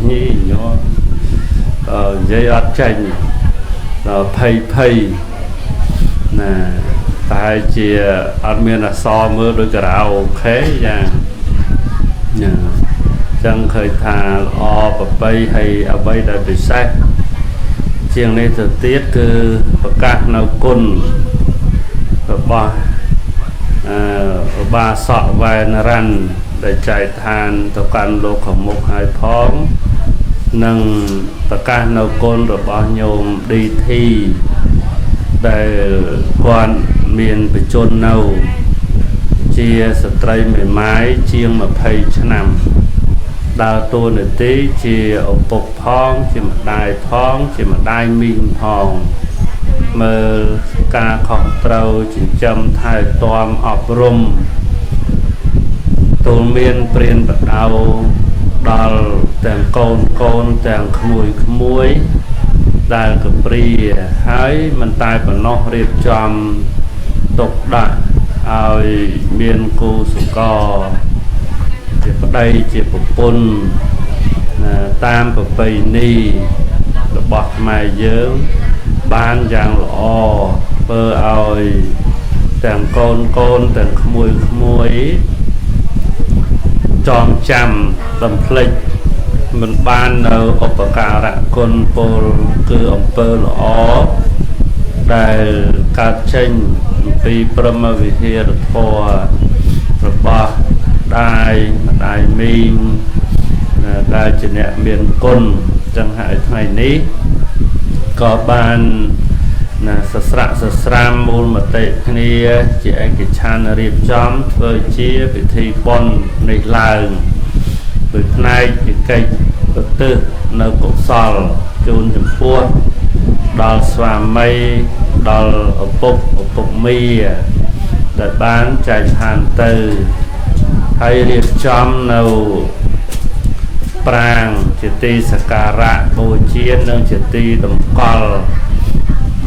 ញីញ័រអឺនិយាយអត់ចេញដល់ភ័យភ័យណាប្រហែលជាអត់មានអក្សរមើលដូចការ៉ាអូខេយ៉ាងណាចឹងឃើញថាល្អប្រពៃហើយអ្វីដែលពិសេសជាងនេះទៅទៀតគឺប្រកាសនៅគុណរបស់អឺបាសកវែនរ៉ាន់ដែលចែកឋានទៅកាន់លោកខាងមុខហើយផងនិងប្រកាសនៅគុណរបស់ញោម DT ដែលគាត់មានបច្ចុប្បន្ននៅជាស្ត្រីមេម៉ាយជាង20ឆ្នាំដើរតួនាទីជាឪពុកផងជាម្ដាយផងជាម្ដាយមីងផងមើលការខុសត្រូវចិញ្ចឹមថែទាំអប់រំទូលមានព្រានបដៅដល់ទាំងកូនកូនទាំងក្មួយក្មួយដែលកព្រាហើយមិនតែប៉ុណ្ណោះរៀបចំទុកដាក់ឲ្យមានគូសកលជាប្តីជាប្រពន្ធតាមប្រពៃណីរបស់ខ្មែរយើងបានយ៉ាងល្អធ្វើឲ្យទាំងកូនកូនទាំងក្មួយក្មួយចងចាំបំភ្លេចមិនបាននៅឧបការៈគុណពលគឺអំពើល្អដែលកើតចេញអំពីព្រហ្មវិហារធម៌របស់ដាយម្ដាយមីងដែលជាអ្នកមានគុណចឹងហើយថ្ងៃនេះក៏បានណាសស្រាក់សស្រាមមូលមតិគ្នាជាឯកច្ឆន្ទរៀបចំធ្វើជាពិធីបុណ្យនេះឡើងដោយផ្នែកជាកិច្ចឧទ្ទិសនៅកុសលជូនចំពោះដល់ស្វាមីដល់ឪពុកឪពុកមាដែលបានចែកឋានទៅហើយរៀបចំនៅប្រាង្គជាទីសក្ការៈបូជានិងជាទីតម្កល់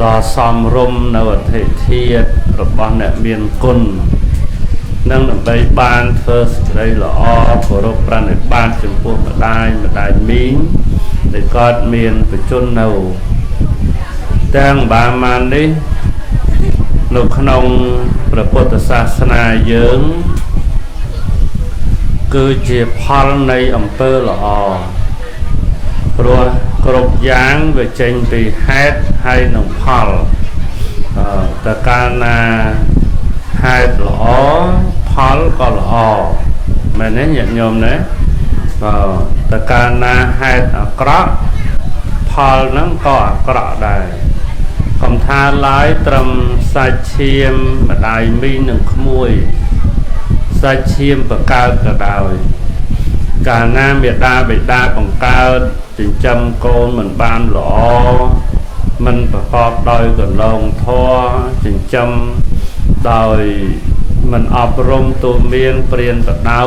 ដ៏សមរម្យនៅអធិធាតុរបស់អ្នកមានគុណនិងដើម្បីបានធ្វើសេចក្តីល្អគោរពប្រណិប័តចំពោះម្ដាយម្ដាយមីងដែលគាត់មានបច្ចុប្បន្ននៅទាំងបាមាននេះនៅក្នុងព្រះពុទ្ធសាសនាយើងគឺជាផលនៃអំពើល្អព្រោះគ្រប់យ៉ាងវាចេញពីហេតុហើយនឹងផលតើកាលណាហេតុល្អផលក៏ល្អមែនទេញាតិញោមណាបាទតើកាលណាហេតុអាក្រក់ផលហ្នឹងក៏អាក្រក់ដែរកុំថាឡើយត្រឹមសាច់ឈាមម្ដាយមីងនិងក្មួយសាច់ឈាមបង្កើតក៏ដោយកាលណាមេដាបិតាបង្កើតចិញ្ចឹមកូនមិនបានល្អមិនប្រកបដោយកន្លងធម៌ចិញ្ចឹមដោយមិនអប់រំទូមានព្រានបដៅ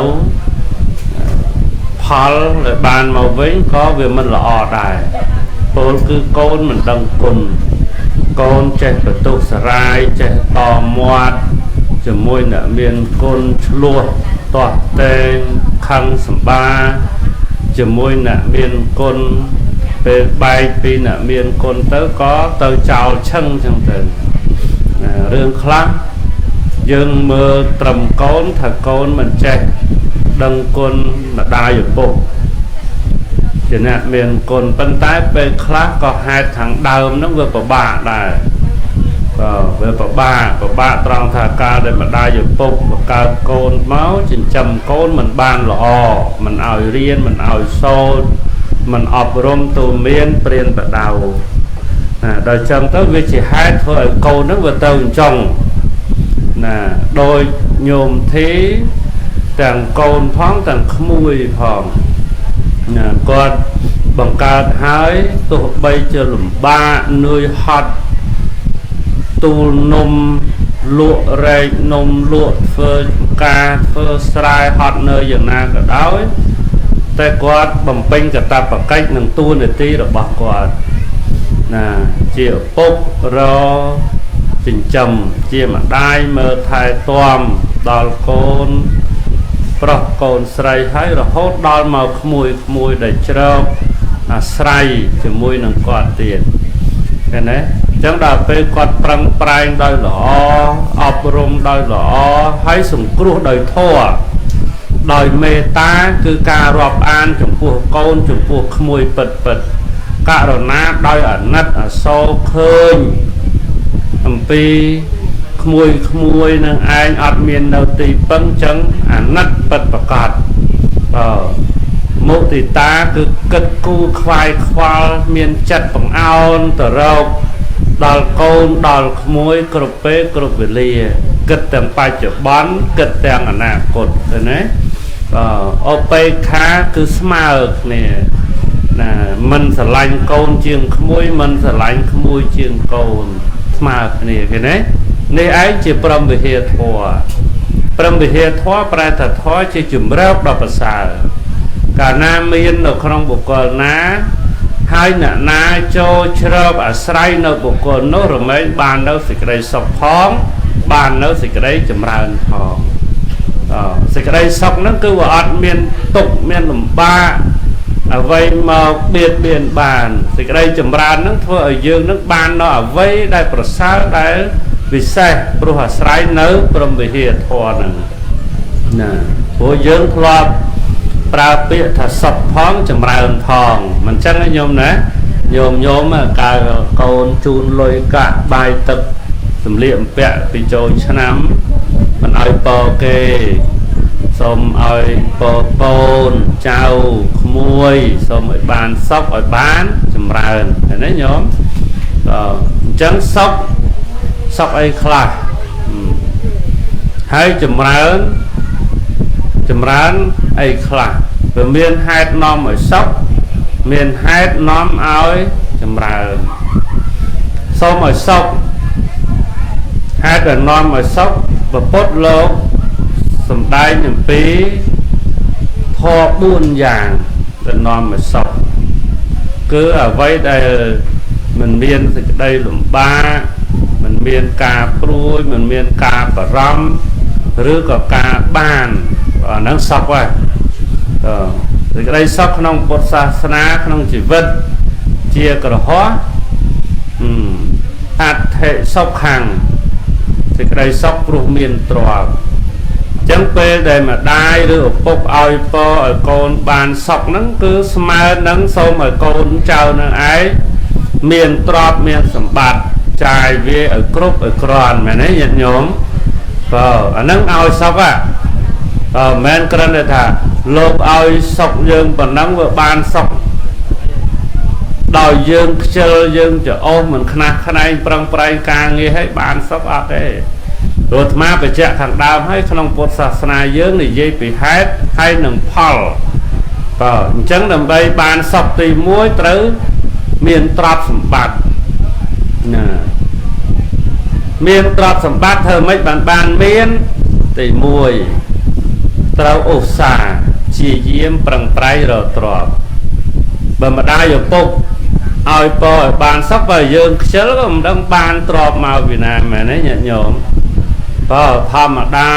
ផលដែលបានមកវិញក៏វាមិនល្អដែរពោលគឺកូនមិនដឹងគុណកូនចេះបន្ទុះសរាយចេះតមាត់ជាមួយអ្នកមានគុណឆ្លោះទាស់តែងខឹងសម្បាជាមួយអ្នកមានគុណពេលបែកពីអ្នកមានគុណទៅក៏ទៅចោលឈឹងចឹងទៅរឿងខ្លះយើងមើលត្រឹមកូនថាកូនមិនចេះដឹងគុណម្ដាយឪពុកជាអ្នកមានគុណប៉ុន្តែពេលខ្លះក៏ហេតុខាងដើមហ្នឹងវាពិបាកដែរបាទវាពិបាកត្រង់ថាការដែលម្ដាយឪពុកបង្កើតកូនមកចិញ្ចឹមកូនមិនបានល្អមិនឲ្យរៀនមិនឲ្យសូត្រមិនអប់រំទូមានព្រានបដៅណាដល់ចឹងទៅវាជាហេតុធ្វើឲ្យកូនហ្នឹងវាទៅអញ្ចឹងណាដោយញោមធីទាំងកូនផងទាំងក្មួយផងណាគាត់បង្កើតហើយទោះបីជាលំបាកនឿយហត់ទូលនំលក់រែកនំលក់ធ្វើការធ្វើស្រែហត់នឿយយ៉ាងណាក៏ដោយតែគាត់បំពេញកាតព្វកិច្ចនិងតួនាទីរបស់គាត់ណាជាឪពុករចិញ្ចឹមជាម្ដាយមើលថែទាំដល់កូន ប្រុសកូនស្រីហើយរហូតដល់មកក្មួយក្មួយដែលជ្រកអាស្រ័យជាមួយនឹងគាត់ទៀតឃើញទេអញ្ចឹងដល់ពេលគាត់ប្រឹងប្រែងដោយល្អអប់រំដោយល្អហើយសង្គ្រោះដោយធម៌ដោយមេត្តាគឺការរាប់អានចំពោះកូនចំពោះក្មួយពិតពិតករណាដោយអាណិតអាសូរឃើញអំពីក្មួយក្មួយនឹងឯងអត់មាននៅទីពឹងចឹងអាណិតពិតប្រកបបាទមុទិតាគឺគិតគូរខ្វាយខ្វល់មានចិត្តបង្អោនទៅរកដល់កូនដល់ក្មួយគ្រប់ពេលគ្រប់វេលាគិតទាំងបច្ចុប្បន្នគិតទាំងអនាគតឃើញទេបាទឧបេក្ខាគឺស្មើគ្នាណាមិនស្រឡាញ់កូនជាងក្មួយមិនស្រឡាញ់ក្មួយជាងកូនស្មើគ្នាឃើញទេនេះឯងជាព្រហ្មវិហារធម៌ព្រហ្មវិហារធម៌ប្រែថាធម៌ជាជំរើបដ៏ប្រសើរកាលណាមាននៅក្នុងបុគ្គលណាហើយអ្នកណាចូលជ្រកអាស្រ័យនៅបុគ្គលនោះរមែងបាននៅសេចក្តីសុខផងបាននៅសេចក្តីចម្រើនផងសេចក្តីសុខហ្នឹងគឺវាអត់មានទុក្ខមានលំបាកអ្វីមកបៀតបៀនបានសេចក្តីចម្រើនហ្នឹងធ្វើឲ្យយើងនឹងបាននៅអ្វីដែលប្រសើរដែលពិសេសព្រោះអាស្រ័យនៅព្រហ្មវិហារធម៌ហ្នឹងណាព្រោះយើងធ្លាប់ប្រើពាក្យថាសុខផងចម្រើនផងមិនចឹងទេញោមណាញោមញោមកាលកូនជូនលុយកាក់បាយទឹកសម្លៀកបំពាក់ពីចូលឆ្នាំមិនឲ្យពរគេសូមឲ្យពរកូនចៅក្មួយសូមឲ្យបានសុខឲ្យបានចម្រើនឃើញទេញោមបាទអញ្ចឹងសុខសុខអីខ្លះហើយចម្រើនចម្រើនអីខ្លះវាមានហេតុនាំឲ្យសុខមានហេតុនាំឲ្យចម្រើនសូមឲ្យសុខហេតុដែលនាំឲ្យសុខពុទ្ធលោកសំដែងអំពីធម៌4យ៉ាងដែលនាំឲ្យសុខគឺអ្វីដែលមិនមានសេចក្តីលំបាកមិនមានការព្រួយមិនមានការបារម្ភឬក៏ការបានអាហ្នឹងសុខហើយសេចក្តីសុខក្នុងពុទ្ធសាសនាក្នុងជីវិតជាក្រហោះអដ្ឋិសុខខាងសេចក្តីសុខព្រោះមានទ្រព្យអញ្ចឹងពេលដែលម្ដាយឬឪពុកឲ្យពរឲ្យកូនបានសុខហ្នឹងគឺស្មើនឹងសូមឲ្យកូនចៅនឹងឯងមានទ្រព្យមានសម្បត្តិចាយវាឲ្យគ្រប់ឲ្យគ្រាន់មែនទេញាតិញោមបាទអាហ្នឹងឲ្យសុខហ่ะបើមិនមែនគ្រាន់តែថាលោកឲ្យសុខយើងប៉ុណ្ណឹងវាបានសុខដោយយើងខ្ជិលយើងចោះមិនខ្នះខ្នែងប្រឹងប្រែងការងារឲ្យបានសុខអត់ទេព្រោះអាត្មាបញ្ជាក់ខាងដើមហើយក្នុងពុទ្ធសាសនាយើងនិយាយពីហេតុហើយនឹងផលបាទអញ្ចឹងដើម្បីបានសុខទី1ត្រូវមានទ្រព្យសម្បត្តិណាមានទ្រព្យសម្បត្តិធ្វើម៉េចបានបានមានទី1ត្រូវឧស្សាហ៍ព្យាយាមប្រឹងប្រែងរកទ្រព្យបើម្ដាយឪពុកឲ្យពរឲ្យបានសុខបើយើងខ្ជិលក៏មិនដឹងបានទ្រព្យមកពីណាមែនទេញាតិញោមបើធម្មតា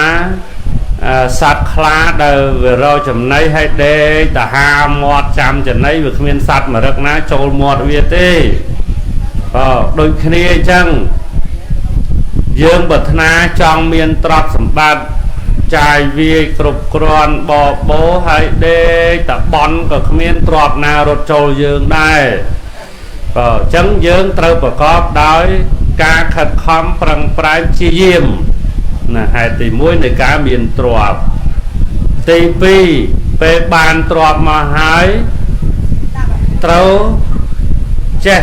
សត្វខ្លាដែលវារកចំណីឲ្យដេកទៅហាមាត់ចាំចំណីវាគ្មានសត្វមរឹកណាចូលមាត់វាទេបើដូចគ្នាអញ្ចឹងយើងប្រាថ្នាចង់មានទ្រព្យសម្បត្តិចាយវាយគ្រប់គ្រាន់បបោហើយដេកតបន់ក៏គ្មានទ្រព្យណារត់ចូលយើងដែរបើអញ្ចឹងយើងត្រូវប្រកបដោយការខិតខំប្រឹងប្រែងព្យាយាមណាហេតុទី1នៃការមានទ្រព្យទី2ពេលបានទ្រព្យមកហើយត្រូវចេះ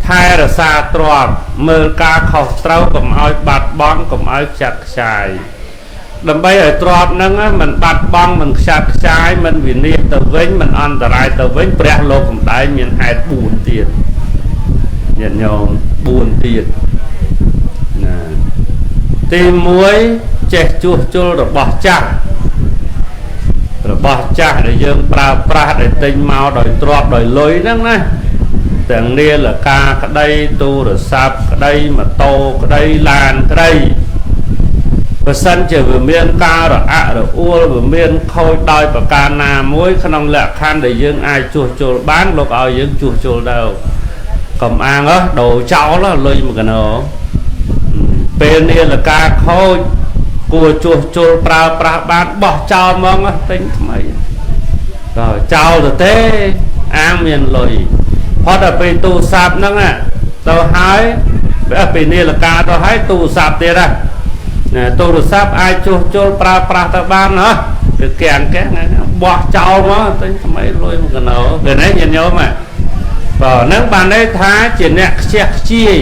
ថែរក្សាទ្រព្យមើលការខុសត្រូវកុំឲ្យបាត់បង់កុំឲ្យខ្ចាត់ខ្ចាយដើម្បីឲ្យទ្រព្យហ្នឹងមិនបាត់បង់មិនខ្ចាត់ខ្ចាយមិនវិនាសទៅវិញមិនអន្តរាយទៅវិញព្រះលោកសម្ដែងមានហេតុ4ទៀតញាតិញោម4ទៀតណាទី1ចេះជួសជុលរបស់ចាស់របស់ចាស់ដែលយើងប្រើប្រាស់ដែលទិញមកដោយទ្រព្យដោយលុយហ្នឹងណាទាំងនាឡិកាក្តីទូរស័ព្ទក្តីម៉ូតូក្តីឡានក្តី បើសិនជាវាមានការរអាក់រអួលវាមានខូចដោយប្រការណាមួយក្នុងលក្ខខណ្ឌដែលយើងអាចជួសជុលបានលោកឲ្យយើងជួសជុលទៅកុំអាងដូរចោលលុយមកកណោពេលនាឡិកាខូចគួរជួសជុលប្រើប្រាស់បានបោះចោលហ្មងទិញថ្មីដល់ចោលទៅទេអាងមានលុយផុតដល់ពេលទូរស័ព្ទហ្នឹងទៅហើយពេលនាឡិកាទៅហើយទូរស័ព្ទទៀតណាទូរស័ព្ទអាចជួសជុលប្រើប្រាស់ទៅបានហ៎គឺកាំងកាំងបោះចោលមកទិញថ្មីលុយមកកណោពេលនេះញាតិញោមបាទហ្នឹងបានន័យថាជាអ្នកខ្ជះខ្ជាយ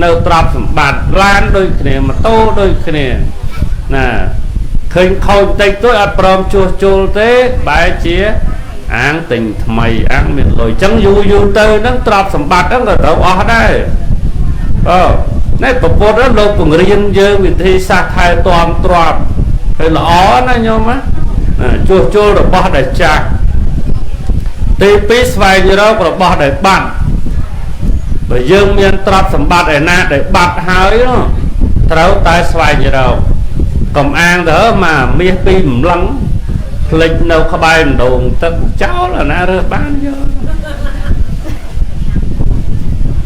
នៅទ្រព្យសម្បត្តិឡានដូចគ្នាម៉ូតូដូចគ្នាណាឃើញខូចតិចតួចអត់ព្រមជួសជុលទេបែរជាអាងទិញថ្មីអាងមានលុយអញ្ចឹងយូរយូរទៅហ្នឹងទ្រព្យសម្បត្តិហ្នឹងក៏ត្រូវអស់ដែរបាទនេះប្រពុតលោកពង្រៀនយើងវិធីសាស្ត្រថែទាំទ្រព្យហើយល្អណាញោមណាជួសជុលរបស់ដែលចាស់ទី2ស្វែងរករបស់ដែលបាត់បើយើងមានទ្រព្យសម្បត្តិឯណាដែលបាត់ហើយត្រូវតែស្វែងរកកុំអាងទៅមកមាសពីម្លឹងភ្លេចនៅក្បែរម្ដងទឹកចោលអាណារើសបានយក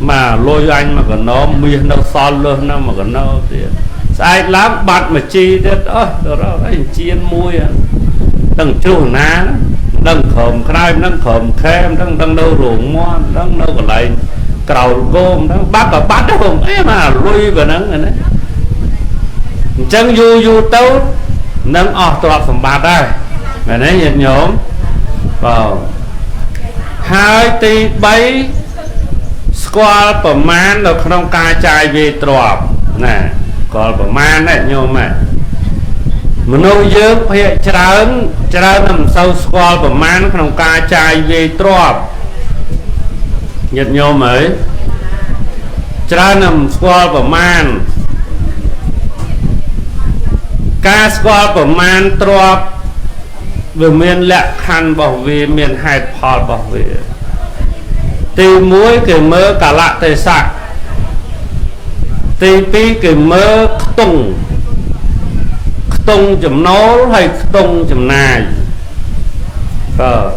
មកលុយអញមកកណោមាសនៅសល់លើសនៅមកកណោទៀតស្អែកឡើងបាត់មួយជីទៀតអស់ទៅរកអីជៀនមួយដឹងជ្រុះណាដឹងក្រោមខ្នើយដឹងក្រោមខែមដឹងដឹងនៅរោងមាន់ដឹងនៅកន្លែងក្រោលគោមដឹងបាត់ក៏បាត់ដែរបងអីមកលុយប៉ុណ្ណឹងណាអញ្ចឹងយូរយូរទៅនឹងអស់ទ្រព្យសម្បត្តិដែរមែនទេញាតិញោមបាទហើយទី3ស្គាល់ប្រមាណនៅក្នុងការចាយវាយទ្រព្យណាស្គាល់ប្រមាណណាញោមណាមនុស្សយើងភាគច្រើនច្រើនមិនសូវស្គាល់ប្រមាណក្នុងការចាយវាយទ្រព្យញាតិញោមអើយច្រើនមិនស្គាល់ប្រមាណការស្គាល់ប្រមាណទ្រព្យវាមានលក្ខខណ្ឌរបស់វាមានហេតុផលរបស់វាទី1គេមើលកាលៈទេសៈទី2គេមើលខ្ទង់ខ្ទង់ចំណូលហើយខ្ទង់ចំណាយបាទ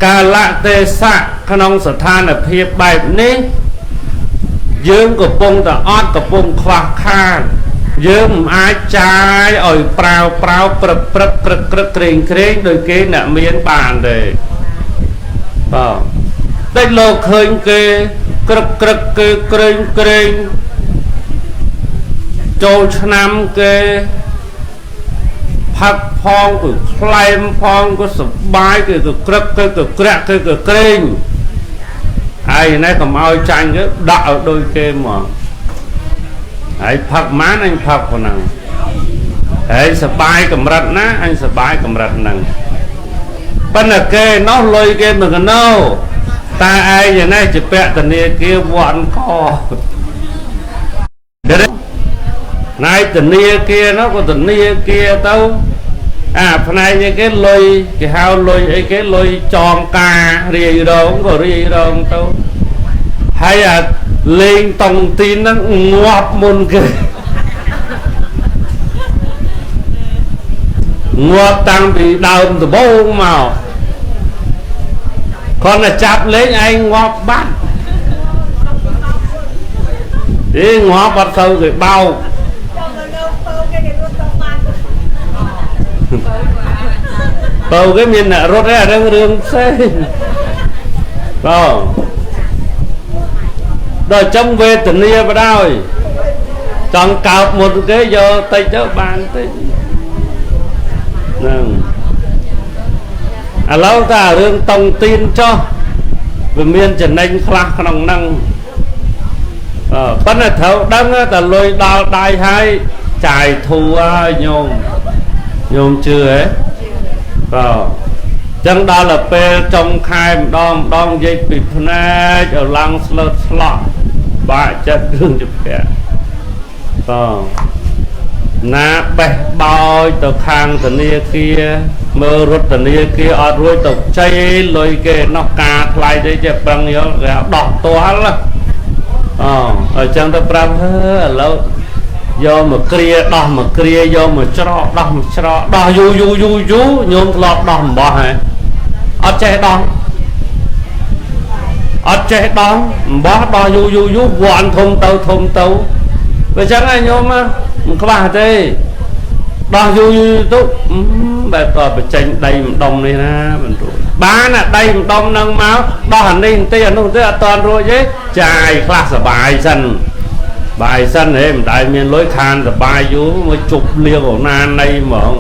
កាលៈទេសៈក្នុងស្ថានភាពបែបនេះយើងកំពុងតែអត់កំពុងខ្វះខាតយើងមិនអាចចាយឲ្យប្រាវប្រាវព្រឹកព្រឹកក្រឹកក្រឹកក្រែងក្រែងដោយគេអ្នកមានបានទេបាទតែលោកឃើញគេក្រឹកក្រឹកគេក្រែងក្រែងចូលឆ្នាំគេផឹកផងគឺក្លែមផងក៏សបាយគេក៏ក្រឹកគេក៏ក្រាក់គេក៏ក្រែងហើយនេះកុំឲ្យចាញ់គេដាក់ឲ្យដូចគេហ្មងហើយផឹកម៉ានអញផឹកប៉ុណ្ណឹងហើយសបាយកម្រិតណាអញសបាយកម្រិតហ្នឹងប៉ុន្តែគេនោះលុយគេមកកណោតែឯងយ៉ាងនេះជាពាក់ធនាគារវ៉ាន់កណៃធនាគារនោះក៏ធនាគារទៅអាផ្នែកនេះគេលុយគេហៅលុយអីគេលុយចងការរាយរងក៏រាយរងទៅហើយអាលេងតុងទីនហ្នឹងងាប់មុនគេងាប់តាំងពីដើមដំបូងមកគ្រាន់តែចាប់លេងឯងងាប់បាត់ទេងាប់អត់ទៅគេបោកបើគេមានអ្នករត់ឯអារឿងផ្សេងបាទដល់ចឹងវេទនាបដ ாய் ចង់កោបមុនគេយកតិចទៅបានតិចហ្នឹងឥឡូវតែរឿងតុងទីនចុះវាមានចំណេញខ្លះក្នុងហ្នឹងប៉ុន្តែត្រូវដឹងតែលុយដល់ដៃហើយចាយធូរហើយញោមញោមជឿហ៎បាទចឹងដល់ទៅពេលចុងខែម្ដងម្ដងនិយាយពីភ្នែកឲ្យឡើងស្លើតស្លក់បាក់ចិត្តរឿងជពាក់បាទណាបេះបោយទៅខាងធនាគារមើលរត់ធនាគារអត់រួចទៅចៃលុយគេនោះការថ្លៃទេចេះប្រឹងយកគេដោះទាល់អូអញ្ចឹងទៅប្រាប់ឥឡូវ យកមកគ្រាដោះមកគ្រាយកមកច្រកដោះមកច្រកដោះយូរយូរយូរយូរញោមធ្លាប់ដោះអំបោះហ៎អត់ចេះដោះអត់ចេះដោះអំបោះដោះយូរយូរយូរវាន់ធំទៅធំទៅវាចឹងឯងញោមមិនខ្វះទេដោះយូរយូរទៅបែបតបញ្ចេញដីម្ដុំនេះណាមិនរួចបានអាដីម្ដុំនឹងមកដោះអានេះបន្តិចអានោះបន្តិចអត់តាន់រួចទេចាយខ្លះសបាយសិនបាយសិនហេមិនដែលមានលុយខានសបាយយូរមកជប់លៀងអូណាណីហ្មង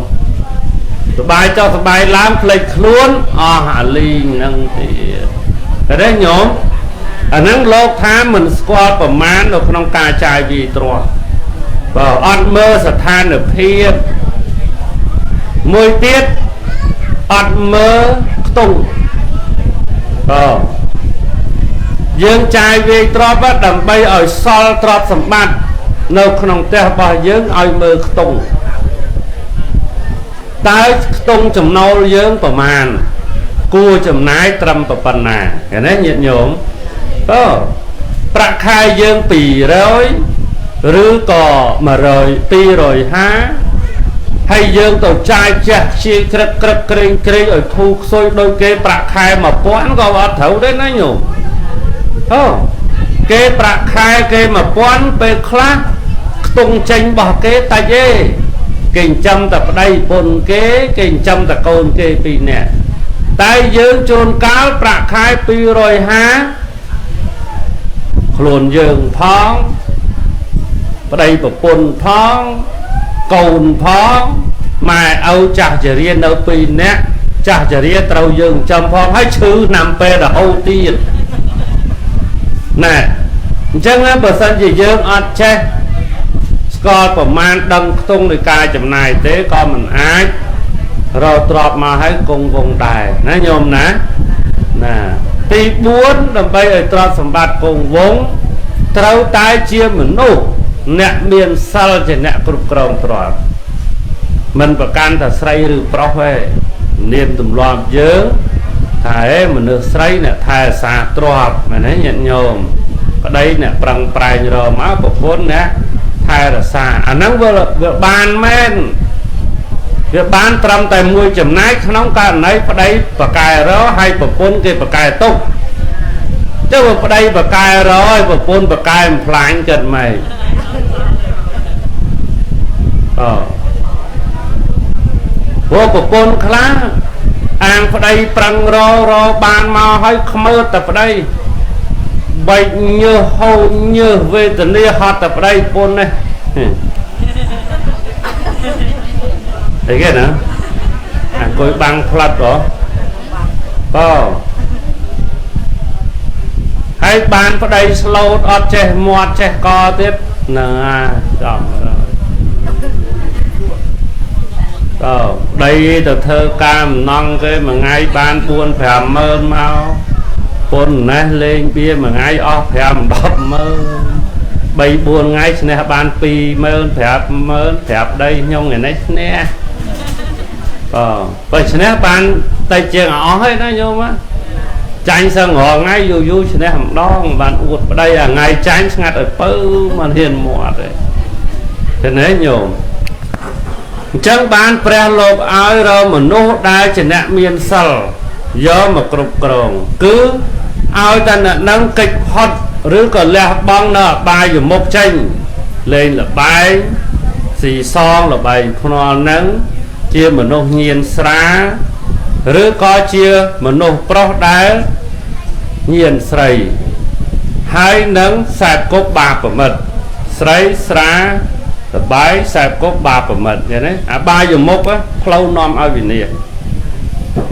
សបាយចុះសបាយឡើងភ្លេចខ្លួនអស់អាលីងនឹងទៀតតែញោមអាហ្នឹងលោកថាមិនស្គាល់ប្រមាណនៅក្នុងការចាយវាយទ្រព្យបើអត់មើលស្ថានភាពមួយទៀតអត់មើលខ្ទង់បើយើងចាយវាយទ្រព្យដើម្បីឲ្យសល់ទ្រព្យសម្បត្តិនៅក្នុងផ្ទះរបស់យើងឲ្យមើលខ្ទង់តើខ្ទង់ចំណូលយើងប្រមាណគួរចំណាយត្រឹមប៉ុណ្ណាឃើញទេញាតិញោមបើប្រាក់ខែយើង200ឬក៏100 250ហើយយើងទៅចាយចេះជាក្រឹកក្រឹកក្រេងក្រេងឲ្យធូរខ្សោយដូចគេប្រាក់ខែ1000ក៏អត់ត្រូវដែរណាញោមអូគេប្រាក់ខែគេ1000ពេលខ្លះខ្ទង់ចេញរបស់គេតិចទេគេចិញ្ចឹមតែប្តីប្រពន្ធគេគេចិញ្ចឹមតែកូនគេ2នាក់តែយើងជួនកាលប្រាក់ខែ250ខ្លួនយើងផងប្តីប្រពន្ធផងកូនផងម៉ែឪចាស់ជរានៅ2នាក់ចាស់ជរាត្រូវយើងចិញ្ចឹមផងហើយឈឺឆ្នាំពេលរហូតទៀតណែអញ្ចឹងបើសិនជាយើងអត់ចេះស្គាល់ប្រមាណដឹងខ្ទង់នៃការចំណាយទេក៏មិនអាចរកទ្រព្យមកឲ្យគង់វង្សដែរណាញោមណាណាទី4ដើម្បីឲ្យទ្រព្យសម្បត្តិគង់វង្សត្រូវតែជាមនុស្សអ្នកមានសិលជាអ្នកគ្រប់គ្រងទ្រព្យមិនប្រកាន់ថាស្រីឬប្រុសទេនាមទម្លាប់យើងថាឯមនុស្សស្រីអ្នកថែអាសាទ្រព្យមែនទេញាតិញោមប្តីអ្នកប្រឹងប្រែងរមកប្រពន្ធអ្នកថែរក្សាអាហ្នឹងវាបានមែនវាបានត្រឹមតែមួយចំណែកក្នុងករណីប្តីបកែរហើយប្រពន្ធគេបកែទុកចុះបើប្តីបកែរហើយប្រពន្ធបកែបំផ្លាញគិតម៉េចអព្រោះប្រពន្ធខ្លះអាងប្តីប្រឹងរបានមកហើយខ្មើតែប្តីបែកញើសហូរញើសវេទនាហត់តែប្តីប្រពន្ធនេះអីគេណាអង្គុយបាំងផ្លិតហ៎បើហើយបានប្តីស្លូតអត់ចេះមាត់ចេះកទៀតហ្នឹងហើយចំតើប្តីទៅធ្វើការម្នងគេមួយថ្ងៃបាន4 5ម៉ឺនមកពុនណេះលេងបៀមួយថ្ងៃអស់5 10ម៉ឺន3 4ថ្ងៃឈ្នះបាន2ម៉ឺន5ម៉ឺនប្រាប់ប្តីខ្ញុំថ្ងៃនេះឈ្នះបើឈ្នះបានតែជាងអស់ហើយណាញោមចាញ់សឹងរាល់ថ្ងៃយូរយូរឈ្នះម្ដងបានអួតប្តីអាថ្ងៃចាញ់ស្ងាត់ឲ្យពៅមិនហ៊ានមាត់ទេឃើញទេញោមអញ្ចឹងបានព្រះលោកឲ្យរមនុស្សដែលជាអ្នកមានសិលយកមកគ្រប់គ្រងគឺឲ្យតែអ្នកនឹងកិច្ចផុតឬក៏លះបង់នៅអបាយមុខចេញលេងលបែងស៊ីសងលបែងភ្នាល់នឹងជាមនុស្សញៀនស្រាឬក៏ជាមនុស្សប្រុសដែលញៀនស្រីហើយនឹងសែបគប់បាបមិត្តស្រីស្រាសបាយសែបគប់បាបមិត្តឃើញទេអបាយមុខផ្លូវនាំឲ្យវិនាស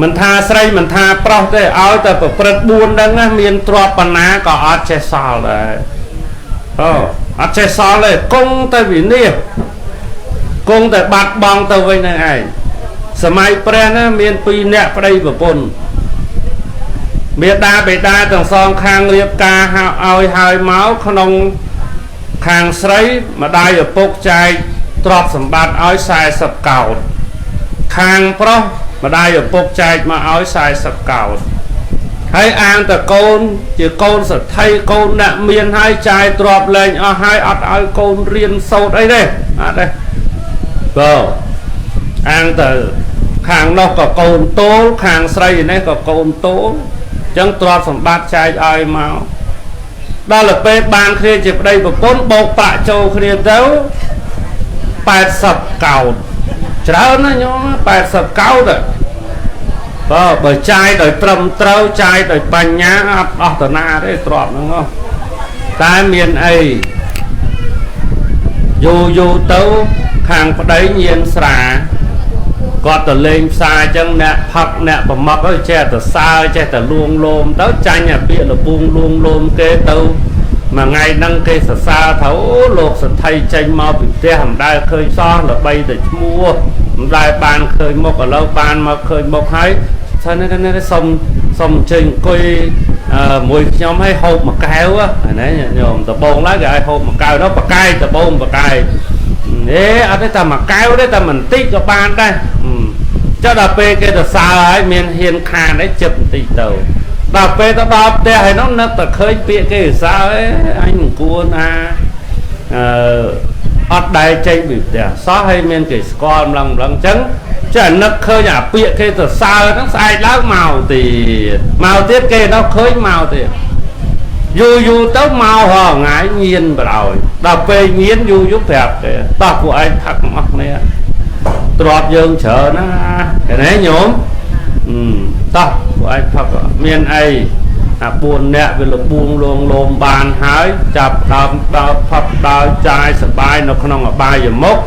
មិនថាស្រីមិនថាប្រុសទេឲ្យតែប្រព្រឹត្ត4ហ្នឹងណាមានទ្រព្យបណ្ណាក៏អត់ចេះសល់ដែរអូអត់ចេះសល់ទេគង់តែវិនាសគង់តែបាត់បង់ទៅវិញហ្នឹងឯងសម័យព្រះណាមាន2នាក់ប្តីប្រពន្ធមេដាបេដាទាំងសងខាងរៀបការឲ្យហើយមកក្នុងខាងស្រីម្ដាយឪពុកចែកទ្រព្យសម្បត្តិឲ្យ40កោដខាងប្រុសម្ដាយឪពុកចែកមកឲ្យ40កោដ ហើយអាងតកូនជាកូនសទ្ធិកូនអ្នកមានហើយចាយទ្របលែងអស់ហើយអត់ឲ្យកូនរៀនសូត្រអីទេអត់ទេបើអាងទៅខាងនោះក៏កូនតូលខាងស្រីនេះក៏កូនតូលអញ្ចឹងទ្រព្យសម្បត្តិចែកឲ្យមកដល់ទៅពេលបានគ្នាជាប្តីប្រពន្ធបោកប្រាក់ចូលគ្នាទៅ80កោតច្រើនណាស់ញោម80កោតបើបើចាយដោយត្រឹមត្រូវចាយដោយបញ្ញាអត់អស់តាណាទេទ្រព្យហ្នឹងតែមានអីយូរយូរទៅខាងប្តីញៀនស្រាគាត់ទៅលេងផ្សារអញ្ចឹងអ្នកផឹកអ្នកប្រមឹកអើចេះតែសើចេះតែលួងលោមទៅចាញ់អាពាក្យលពងលួងលោមគេទៅមួយថ្ងៃហ្នឹងគេសរសើរថាអូលោកសទ្ធិចេញមកពីផ្ទះមិនដែលឃើញសោះល្បីតែឈ្មោះមិនដែលបានឃើញមុខឥឡូវបានមកឃើញមុខហើយថានេះសុំសុំអញ្ជើញអង្គុយមួយខ្ញុំឲ្យហូបមួយកែវហ្នឹងញោមដបងឡើយគេឲ្យហូបមួយកែវនោះបកាយដបងបកាយអេអត់ទេតែមួយកែវទេតែបន្តិចក៏បានដែរចុះដល់ពេលគេទៅសើហើយមានហ៊ានខានអីចិត្តបន្តិចទៅដល់ពេលទៅដល់ផ្ទះហើយនោះនឹកតែឃើញពាក្យគេសើអេអញមិនគួរណាអឺអត់ដែលចេញពីផ្ទះសោះហើយមានគេស្គាល់ម្លឹងម្លឹងអញ្ចឹងចេះនឹកឃើញអាពាក្យគេទៅសើហ្នឹងស្អែកឡើងមកទៀតមកទៀតគេនោះឃើញមកទៀតយូរយូរទៅមករាល់ថ្ងៃញៀនបរោយដល់ពេលញៀនយូរយូរប្រាប់គេតោះពួកឯងផឹកអស់គ្នាទ្របយើងច្រើនណាឃើញទេញោមតោះពួកឯងផឹកមានអីអា4នាក់វាលបួងលងលោមបានហើយចាប់ដើមដើរផឹកដើរចាយសបាយនៅក្នុងអបាយមុខ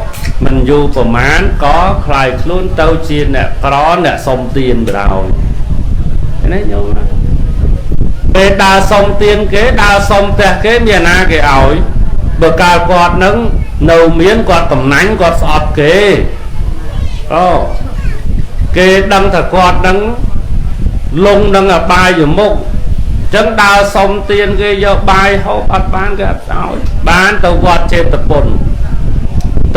មិនយូរប្រមាណក៏คลายខ្លួនទៅជាអ្នកក្រអ្នកសុំទានបរោយឃើញទេញោមពេលដើរសុំទានគេដើរសុំផ្ទះគេមានណាគេឲ្យបើកាលគាត់នឹងនៅមានគាត់កំណាញ់គាត់ស្អប់គេអូគេដឹងថាគាត់នឹងលងនឹងអបាយមុខចឹងដើរសុំទានគេយកបាយហូបអត់បានគេអត់ឲ្យបានទៅវត្តចេតពុន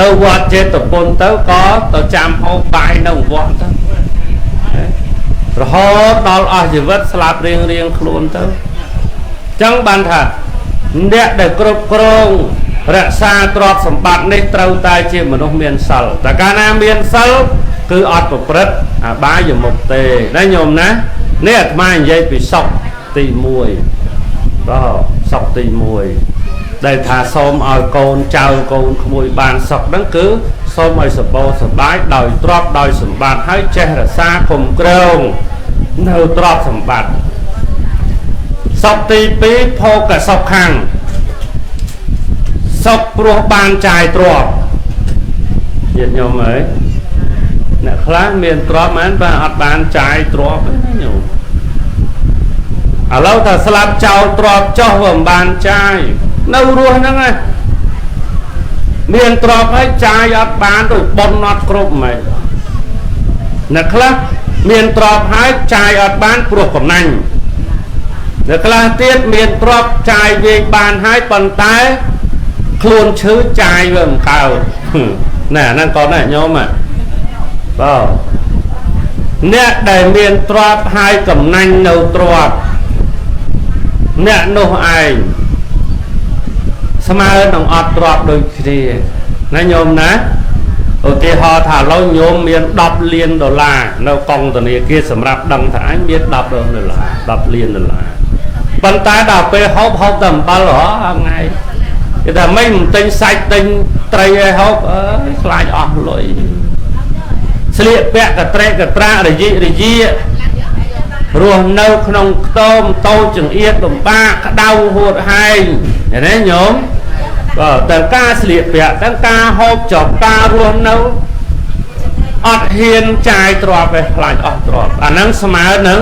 ទៅវត្តចេតពុនទៅក៏ទៅចាំហូបបាយនៅវត្តទៅរហូតដល់អស់ជីវិតស្លាប់រៀងរៀងខ្លួនទៅចឹងបានថាអ្នកដែលគ្រប់គ្រងរក្សាទ្រព្យសម្បត្តិនេះត្រូវតែជាមនុស្សមានសិលតែកាលណាមានសិលគឺអត់ប្រព្រឹត្តអបាយមុខទេណាញោមណានេះអាត្មានិយាយពីសុខទី1បាទសុខទី1ដែលថាសូមឲ្យកូនចៅកូនក្មួយបានសុខហ្នឹងគឺសូមឲ្យសម្បូរសប្បាយដោយទ្រព្យដោយសម្បត្តិហើយចេះរក្សាគុំក្រងនៅទ្រព្យសម្បត្តិសុខទី2ភោគសុខខាងសុខព្រោះបានចាយទ្រព្យញាតិញោមអើយអ្នកខ្លះមានទ្រព្យមែនបើអត់បានចាយទ្រព្យទេណាញោមឥឡូវថាស្លាប់ចោលទ្រព្យចុះវាមិនបានចាយនៅរស់ហ្នឹងឯងមានទ្រព្យហើយចាយអត់បានទៅប៉ុនអត់គ្រប់ហ្មងអ្នកខ្លះមានទ្រព្យហើយចាយអត់បានព្រោះកំណាញ់អ្នកខ្លះទៀតមានទ្រព្យចាយវាយបានហើយប៉ុន្តែខ្លួនឈឺចាយវាមិនកើតណែហ្នឹងក៏ណែញោមបាទអ្នកដែលមានទ្រព្យហើយកំណាញ់នៅទ្រព្យអ្នកនោះឯងស្មើនឹងអត់ទ្រព្យដូចគ្នាណាញោមណាឧទាហរណ៍ថាឥឡូវញោមមាន10លានដុល្លារនៅកងធនាគារសម្រាប់ដឹងថាអញមាន10ដុល្លារ10លានដុល្លារប៉ុន្តែដល់ពេលហូបហូបតែអំបិលរាល់ថ្ងៃគេថាមិនទិញសាច់ទិញត្រីឲ្យហូបអើយខ្លាចអស់លុយស្លៀកពាក់កត្រេកកត្រារយិរយារស់នៅក្នុងខ្ទមតូចចង្អៀតលំបាកក្តៅហួតហែងឃើញទេញោមបាទទាំងការស្លៀកពាក់ទាំងការហូបចុកការរស់នៅអត់ហ៊ានចាយទ្រព្យទេខ្លាចអស់ទ្រព្យអាហ្នឹងស្មើនឹង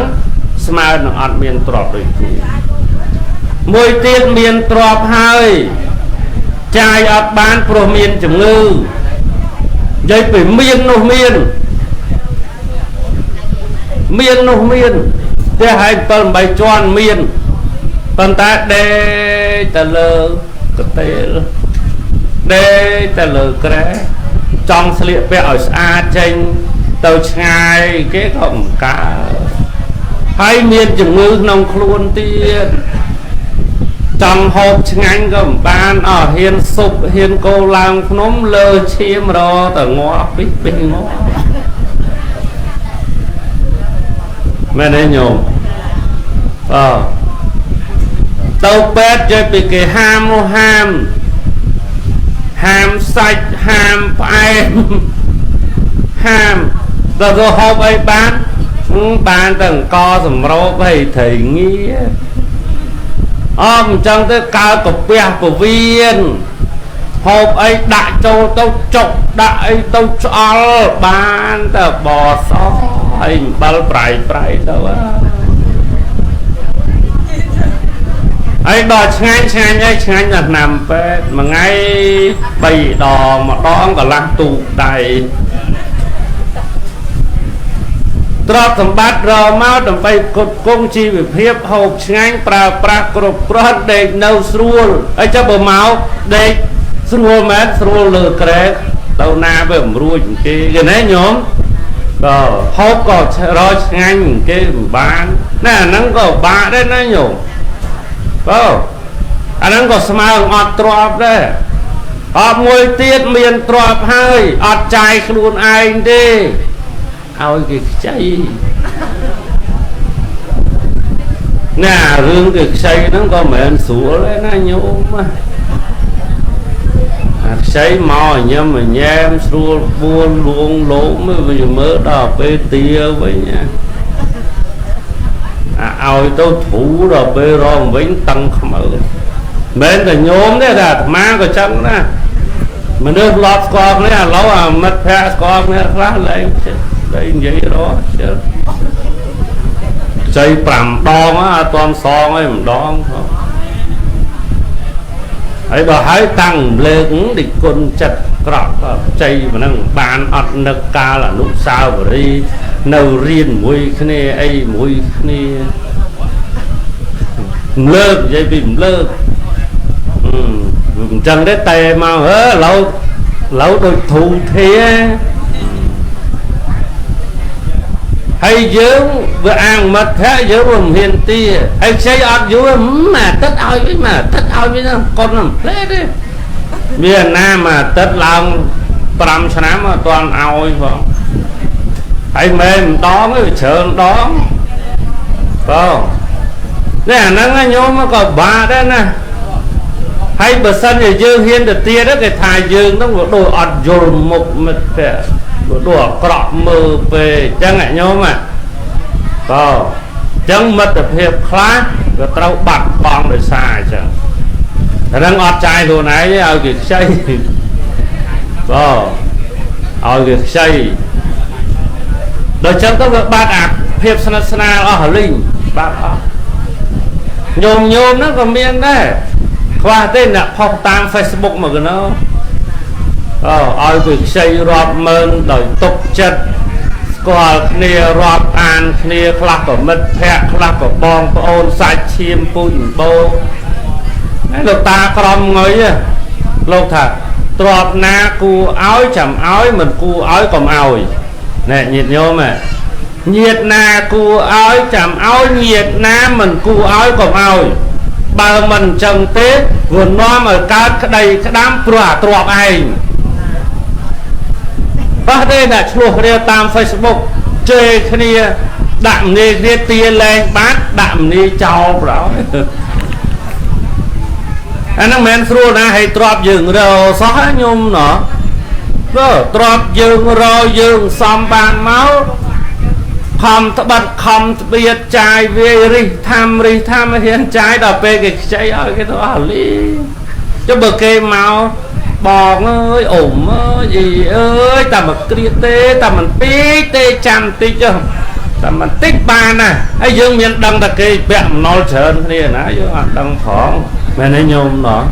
អត់មានទ្រព្យដូចគ្នាមួយទៀតមានទ្រព្យហើយចាយអត់បានព្រោះមានជំងឺនិយាយពីមាននោះមានមាននោះមានផ្ទះហើយ7 8ជាន់មានប៉ុន្តែដេកទៅលើកន្ទេលដេកទៅលើក្រែចង់ស្លៀកពាក់ឲ្យស្អាតចេញទៅឆ្ងាយគេក៏មិនកើត ហើយមានជំងឺក្នុងខ្លួនទៀតចង់ហូបឆ្ងាញ់ក៏មិនបានអស់ហ៊ានស៊ុបហ៊ានគោឡើងភ្នំលើឈាមរទៅងាប់ពីពីងាប់មែនទេញោមអើទៅពេទ្យចេះពីគេហាមនោះហាមហាមសាច់ហាមផ្អែមហាមដល់ទៅហូបអីបានបានតែអង្គសម្រូបហើយត្រីងាអមអញ្ចឹងទៅកើតកាពះពវៀនហូបអីដាក់ចូលទៅចុកដាក់អីទៅឆ្អល់បានតែបសហើយអំបិលប្រៃប្រៃទៅហើយដល់ឆ្ងាញ់ឆ្ងាញ់អីឆ្ងាញ់ដល់ឆ្នាំពេទ្យមួយថ្ងៃ3ដងម្ដងកន្លះទូកដៃទ្រព្យសម្បត្តិរមកដើម្បីផ្គត់ផ្គង់ជីវភាពហូបឆ្ងាញ់ប្រើប្រាស់គ្រប់គ្រាន់ដេកនៅស្រួលហើយចុះបើមកដេកស្រួលមែនស្រួលលើក្រែទៅណាវាមិនរួចគេគេណាញោមក៏ហូបក៏រកឆ្ងាញ់គេមិនបានណាអាហ្នឹងក៏បាក់ដែរណាញោមបើអាហ្នឹងក៏ស្មើនឹងអត់ទ្រព្យដែរអត់មួយទៀតមានទ្រព្យហើយអត់ចាយខ្លួនឯងទេឲ្យគេខ្ចីណារឿងគេខ្ចីហ្នឹងក៏មិនមែនស្រួលដែរណាញោមអាខ្ចីមកញឹមញ៉ែមស្រួលបួលលួងលោមវាមើលដល់ពេលទាវិញអាឲ្យទៅធូរដល់ពេលរងវិញតឹងខ្មៅមិនតែញោមទេតែអាត្មាក៏ចឹងណាមនុស្សឡប់ស្គាល់គ្នាឥឡូវអាមិត្តភក្តិស្គាល់គ្នាខ្លះលែងតែនិយាយរកជិលចៃ5ដងអត់ទាន់សងអីម្ដងហើយបើហើយតាំងលើកដូចគុណចិត្តក្រក់ចៃប៉ុណ្ណឹងបានអត់នឹកកាលអនុស្សាវរីយ៍នៅរៀនមួយគ្នាអីមួយគ្នាលើកនិយាយពីលើកអញ្ចឹងទេតែមកហឺឥឡូវដូចធូធាហើយយើងវាអាងមិត្តភក្តិយើងវាមិនហ៊ានទាហើយខ្ចីអត់យូរមកទឹកឲ្យវិញមកទឹកឲ្យវិញកូនមិនផ្លេទេមានណាមកទឹកឡើង5ឆ្នាំអត់ទាន់ឲ្យផងហើយមែនម្ដងវាច្រើនដងបងនេះអាហ្នឹងញោមក៏បាក់ដែរណាហើយបើសិនជាយើងហ៊ានទៅទៀតគេថាយើងហ្នឹងវាដូចអត់យល់មុខមិត្តភក្តិវាដូចអាក្រក់មើលពេកអញ្ចឹងញោមបាទអញ្ចឹងមិត្តភាពខ្លះវាត្រូវបាត់បង់ដោយសារអញ្ចឹងតែនឹងអត់ចាយខ្លួនឯងទេឲ្យគេខ្ចីបាទឲ្យគេខ្ចីដល់ចឹងទៅវាបាត់អាភាពស្និទ្ធស្នាលអស់រលីងបាត់អស់ញោមញោមហ្នឹងក៏មានដែរខ្វះទេអ្នកផុសតាម Facebook មកកណោឲ្យគេខ្ចីរាប់ម៉ឺនដោយទុកចិត្តស្គាល់គ្នារាប់អានគ្នាខ្លះក៏មិត្តភក្តិខ្លះក៏បងប្អូនសាច់ឈាមពូជអម្បូរហើយលោកតាក្រំងុយលោកថាទ្រព្យណាគួរឲ្យចាំឲ្យមិនគួរឲ្យកុំឲ្យណែញាតិញោមញាតិណាគួរឲ្យចាំឲ្យញាតិណាមិនគួរឲ្យកុំឲ្យបើមិនអញ្ចឹងទេវានាំឲ្យកើតក្តីក្តាំព្រោះអាទ្រព្យឯងបាស់ទេអ្នកឆ្លោះគ្នាតាម Facebook ជេរគ្នាដាក់មនីគ្នាទាលែងបាត់ដាក់មនីចោលប្រោអាហ្នឹងមិនមែនស្រួលណាហើយទ្រព្យយើងរសោះញោមណោះបើទ្រព្យយើងរយើងសំបានមកខំត្បិតខំត្បៀតចាយវាយរិះថាំរិះថាំហ៊ានចាយដល់ពេលគេខ្ចីឲ្យគេទៅអស់លីចុះបើគេមកបងអើយអ៊ំអើយអីអើយតែមកគ្រាទេតែមិនតិចទេចាំតិចចុះតែមិនតិចបានណាហើយយើងមានដឹងតែគេពាក់អំណុលច្រើនគ្នាណាយើងអត់ដឹងផងមែនទេញោមណោះ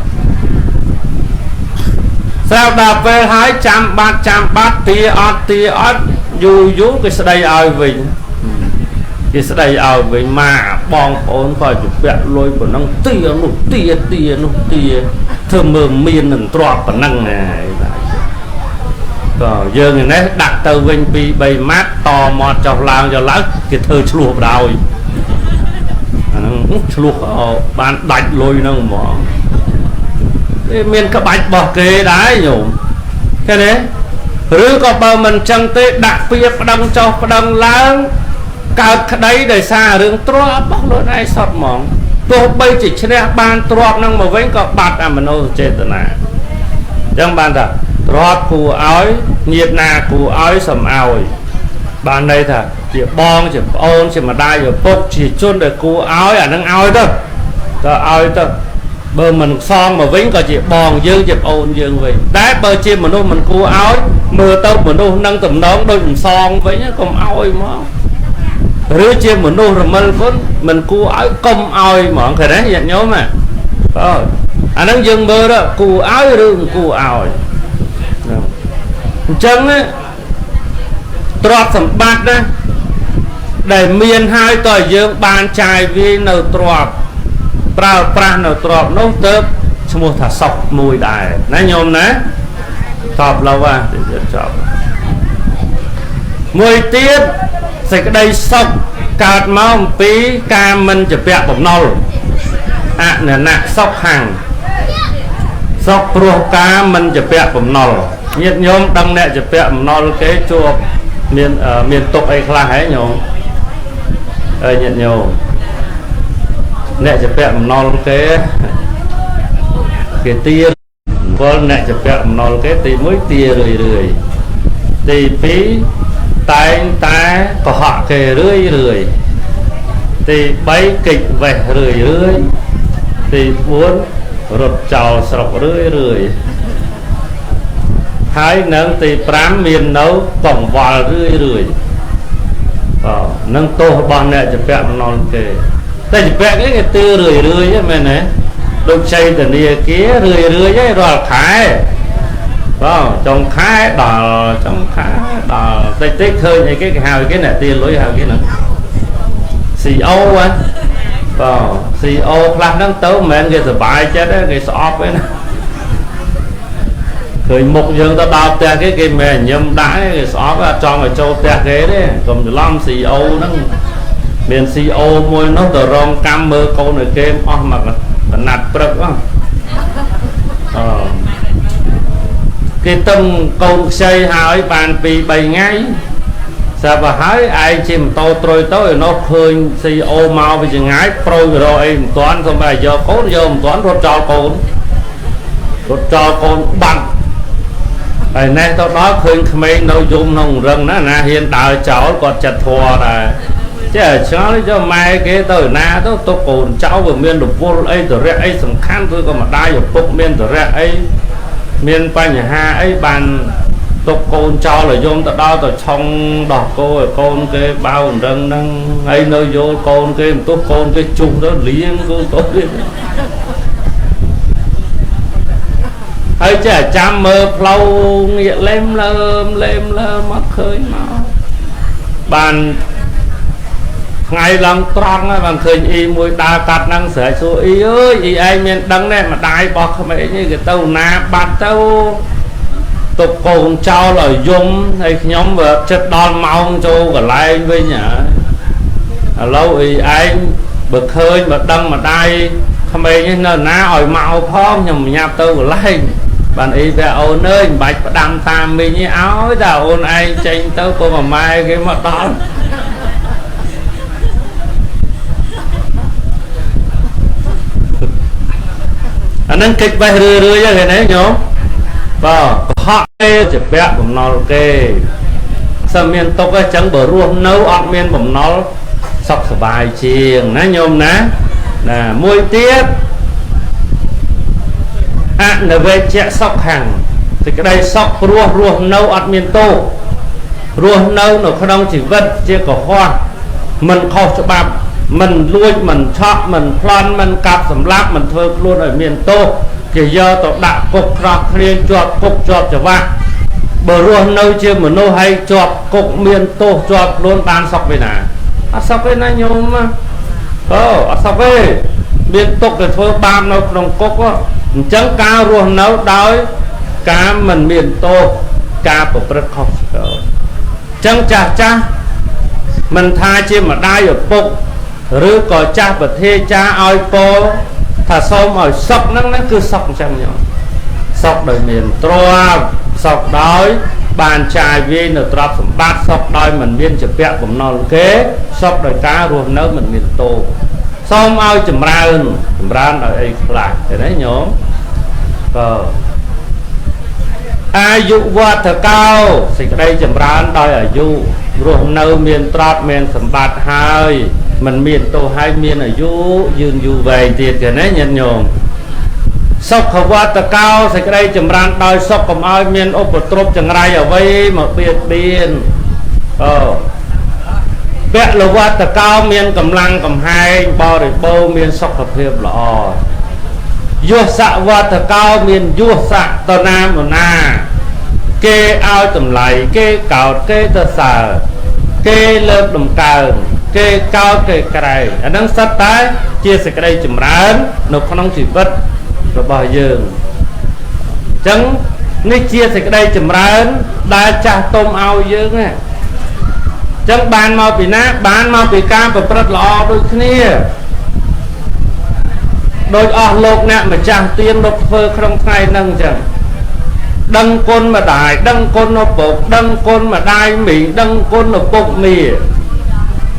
ស្រាប់ដល់ពេលហើយចាំបាត់ចាំបាត់ទាអត់ទាអត់យូរយូរគេស្ដីឲ្យវិញគេស្ដីឲ្យវិញមកបងប្អូនក៏ជពាក់លុយប៉ុណ្ណឹងទានោះទាទានោះទាធ្វើមើលមាននឹងទ្រព្យប៉ុណ្ណឹងណាក៏យើងនេះដាក់ទៅវិញ2 3ម៉ាត់តមាត់ចុះឡើងចុះឡើងគេធ្វើឆ្លោះបដ ாய் ឆ្លោះបានដាច់លុយហ្នឹងហ្មងគេមានក្បាច់របស់គេដែរញោមឃើញទេឬក៏បើមិនចឹងទេដាក់ពៀប្តឹងចុះប្តឹងឡើងកើតក្តីដោយសាររឿងទ្រព្យរបស់ខ្លួនឯងសតហ្មងទោះបីជាឈ្នះបានទ្រព្យនឹងមកវិញក៏បាត់អាមโนចេតនាអញ្ចឹងបានថាទ្រព្យគួរឲ្យញាតណាគួរឲ្យសំឲ្យបានន័យថាជាបងជាប្អូនជាម្ដាយឪពុកជាជនដែលគួរឲ្យអានឹងឲ្យទៅតើឲ្យទៅបើមិនសងមកវិញក៏ជាបងយើងជាប្អូនយើងវិញតែបើជាមនុស្សមិនគួរឲ្យមើលទៅមនុស្សនឹងតំណងដូចមិនសងវិញកុំឲ្យមកឬជាមនុស្សរមិលគុណមិនគួរឲ្យកុំឲ្យហ្មងឃើញទេញាតិញោមបាទអាហ្នឹងយើងមើលគួរឲ្យឬមិនគួរឲ្យអញ្ចឹងទ្រព្យសម្បត្តិណាដែលមានហើយតើយើងបានចាយវាយនៅទ្រព្យប្រើប្រាស់នៅទ្រព្យនោះទៅឈ្មោះថាសុខមួយដែរណាញោមណាតបឡូវទៀតចប់មួយទៀតសេចក្តីសុខកើតមកអំពីការមិនជាពាក់បំណុលអននៈសុខខាងសុខព្រោះការមិនជាពាក់បំណុលញាតិញោមដឹងអ្នកជាពាក់បំណុលគេជួបមានទុកអីខ្លះហ៎ញោមអើយញាតិញោមអ្នកជាពាក់បំណុលគេគេទាវល់អ្នកជាពាក់បំណុលគេទី1ទារឿយរឿយទី2តែងតែកុហកគេរឿយរឿយទី3កិច្ចវេះរឿយរឿយទី4រត់ចោលស្រុករឿយរឿយហើយនឹងទី5មាននៅកង្វល់រឿយរឿយបាទនឹងទោសរបស់អ្នកជាពាក់បំណុលគេតែជាពាក់គេគេទឿរឿយរឿយហ្នឹងមែនទេដូចចៃធនាគាររឿយរឿយឯងរាល់ខែបាទចុងខែដល់ចុងខែដល់តិចតិចឃើញអីគេគេហៅគេអ្នកទាលុយហៅគេហ្នឹង CO ហ៎បាទ CO ខ្លះហ្នឹងទៅមិនមែនគេសុបាយចិត្តទេគេស្អប់ឯណាឃើញមុខយើងទៅដល់ផ្ទះគេគេមិនញឹមដាក់ទេគេស្អប់អត់ចង់ឲ្យចូលផ្ទះគេទេកុំច្រឡំ CO ហ្នឹងមាន CO មួយនោះទៅរងកម្មមើលកូនឲ្យគេអស់មកកណាត់ព្រឹកអឺគេទឹងកូនខ្ចីហើយបាន2 3ថ្ងៃស្រាប់ហើយឯងជិះម៉ូតូត្រុយទៅឯនោះឃើញ CO មកពីចងាយប្រូយរកអីមិនទាន់សូម្បីយកកូនយកមិនទាន់រត់ចោលកូនរត់ចោលកូនបាត់ហើយនេះទៅដល់ឃើញក្មេងនៅយំក្នុងរឹងណាណាហ៊ានដើរចោលគាត់ចិត្តធွာដែរចេះឆ្ងល់ចុះម៉ែគេទៅណាទៅទុកកូនចៅវាមានរវល់អីតរៈអីសំខាន់ឬក៏ម្ដាយឪពុកមានតរៈអីមានបញ្ហាអីបានទុកកូនចោលឲ្យយំទៅដល់ទៅឆុងដោះគោឲ្យកូនគេបៅរឹងហ្នឹងហើយនៅយល់កូនគេបន្ទោះកូនគេជុះទៅលៀងគូទៅទៀតហើយចេះចាំមើលផ្លូវងាកលេមលើមលេមលើមមកឃើញមកបានថ្ងៃឡើងត្រង់ហើយបានឃើញអ៊ីមួយដើរកាត់ហ្នឹងស្រែកសួរអ៊ីអើយអ៊ីឯងមានដឹងទេម្ដាយរបស់ក្មេងនេះគេទៅណាបាត់ទៅទុកកូនចោលឲ្យយំហើយខ្ញុំវាចិត្តដល់ម៉ោងចូលកន្លែងវិញហ៎ឥឡូវអ៊ីឯងបើឃើញបើដឹងម្ដាយក្មេងនេះនៅណាឲ្យមកផងខ្ញុំញ៉ាប់ទៅកន្លែងបានអ៊ីវាអូនអើយមិនបាច់ផ្ដាំតាមមីងទេឲ្យតែអូនឯងចេញទៅក៏ម៉ែគេមកដល់អាហ្នឹងកិច្ចបេះរឿយរឿយហ្នឹងឃើញទេញោមបាទកុហកគេជាពាក់បំណុលគេសើមានទុកអញ្ចឹងបើរស់នៅអត់មានបំណុលសុខសប្បាយជាងណាញោមណាណាមួយទៀតអនវេជ្ជសុខខាងសេចក្តីសុខព្រោះរស់នៅអត់មានទោសរស់នៅនៅក្នុងជីវិតជាកុហកមិនខុសច្បាប់មិនលួចមិនឆក់មិនប្លន់មិនកាប់សម្លាប់មិនធ្វើខ្លួនឲ្យមានទោសគេយកទៅដាក់គុកក្រោះគ្នាជាប់គុកជាប់ច្បាប់បើរស់នៅជាមនុស្សហើយជាប់គុកមានទោសជាប់ខ្លួនបានសុខពីណាអត់សុខទេណាញោមអូអត់សុខទេមានទុកទៅធ្វើបាបនៅក្នុងគុកអញ្ចឹងការរស់នៅដោយការមិនមានទោសការប្រព្រឹត្តខុសឆ្គងអញ្ចឹងចាស់ចាស់មិនថាជាម្ដាយឪពុក ឬក៏ចាស់ប្រធាចាឲ្យពោថាសូមឲ្យសុខហ្នឹងណាគឺសុខអញ្ចឹងញោមសុខដោយមានទ្រព្យសុខដោយបានចាយវាយនៅទ្រព្យសម្បត្តិសុខដោយមិនមានជាពាក់បំណុលគេសុខដោយការរស់នៅមិនមានទោសសូមឲ្យចម្រើនចម្រើនដោយអីខ្លះឃើញទេញោមក៏អាយុវឌ្ឍកោសេចក្តីចម្រើនដោយអាយុរស់នៅមានទ្រព្យមានសម្បត្តិហើយមិនមានទោសហើយមានអាយុយឺនយូរវែងទៀតឃើញទេញាតិញោមសុខវឌ្ឍកោសេចក្តីចម្រើនដោយសុខកុំឲ្យមានឧបទ្រពចង្រៃអ្វីមកបៀតបៀនអូពលវឌ្ឍកោមានកម្លាំងកំហែងបរិបូរណ៍មានសុខភាពល្អយុសវឌ្ឍកោមានយុសៈតនាមណាគេឲ្យតម្លៃគេកោតគេទៅសើគេលើកដំកើងគេកោតគេក្រែងអាហ្នឹងសុទ្ធតែជាសេចក្តីចម្រើននៅក្នុងជីវិតរបស់យើងអញ្ចឹងនេះជាសេចក្តីចម្រើនដែលចាស់ទុំឲ្យយើងណាអញ្ចឹងបានមកពីណាបានមកពីការប្រព្រឹត្តល្អដូចគ្នាដោយអស់លោកអ្នកម្ចាស់ទានលោកធ្វើក្នុងថ្ងៃហ្នឹងអញ្ចឹងដឹងគុណម្ដាយដឹងគុណឪពុកដឹងគុណម្ដាយមីងដឹងគុណឪពុកមា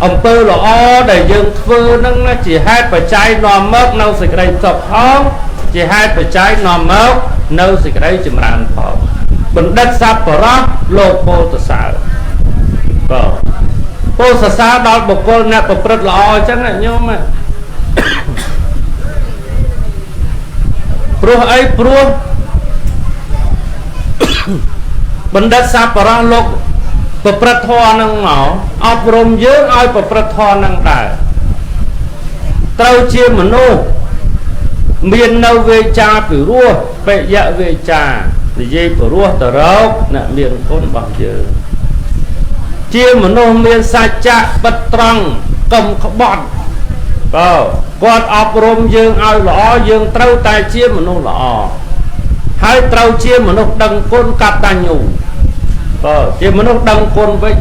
អំពើល្អដែលយើងធ្វើហ្នឹងជាហេតុបច្ច័យនាំមកនៅសេចក្តីសុខផងជាហេតុបច្ច័យនាំមកនៅសេចក្តីចម្រើនផងបណ្ឌិតសប្បុរសលោកពោធិសើបាទពោធិសើដល់បុគ្គលអ្នកប្រព្រឹត្តល្អអញ្ចឹងញោមព្រោះអីព្រោះបណ្ឌិតសប្បុរសលោកប្រព្រឹត្តធម៌ហ្នឹងមកអប់រំយើងឲ្យប្រព្រឹត្តធម៌ហ្នឹងដែរត្រូវជាមនុស្សមាននៅវេចាពិរោះបិយវេចានិយាយពិរោះទៅរកអ្នកមានគុណរបស់យើងជាមនុស្សមានសច្ចៈពិតត្រង់កុំក្បត់បើគាត់អប់រំយើងឲ្យល្អយើងត្រូវតែជាមនុស្សល្អហើយត្រូវជាមនុស្សដឹងគុណកតញ្ញូបើជាមនុស្សដឹងគុណវិញ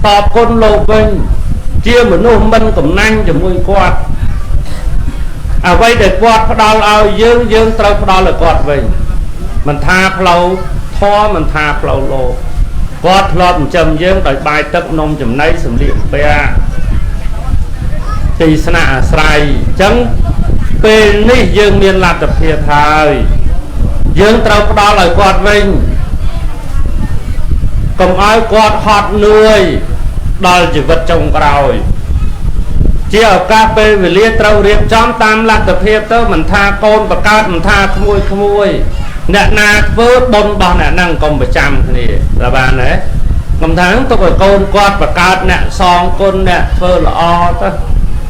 តបគុណលោកវិញជាមនុស្សមិនកំណាញ់ជាមួយគាត់អ្វីដែលគាត់ផ្ដល់ឲ្យយើងយើងត្រូវផ្ដល់ឲ្យគាត់វិញមិនថាផ្លូវធម៌មិនថាផ្លូវលោកគាត់ធ្លាប់ចិញ្ចឹមយើងដោយបាយទឹកនំចំណីសម្លៀកបំពាក់ទីស្នាក់អាស្រ័យអញ្ចឹងពេលនេះយើងមានលទ្ធភាពហើយយើងត្រូវផ្ដល់ឲ្យគាត់វិញកុំឲ្យគាត់ហត់នឿយដល់ជីវិតចុងក្រោយជាឱកាសពេលវេលាត្រូវរៀបចំតាមលទ្ធភាពទៅមិនថាកូនបកើតមិនថាក្មួយក្មួយអ្នកណាធ្វើបុណ្យរបស់អ្នកហ្នឹងកុំប្រចាំគ្នាតើបានទេកុំថាទុកឲ្យកូនគាត់បកើតអ្នកសងគុណអ្នកធ្វើល្អទៅ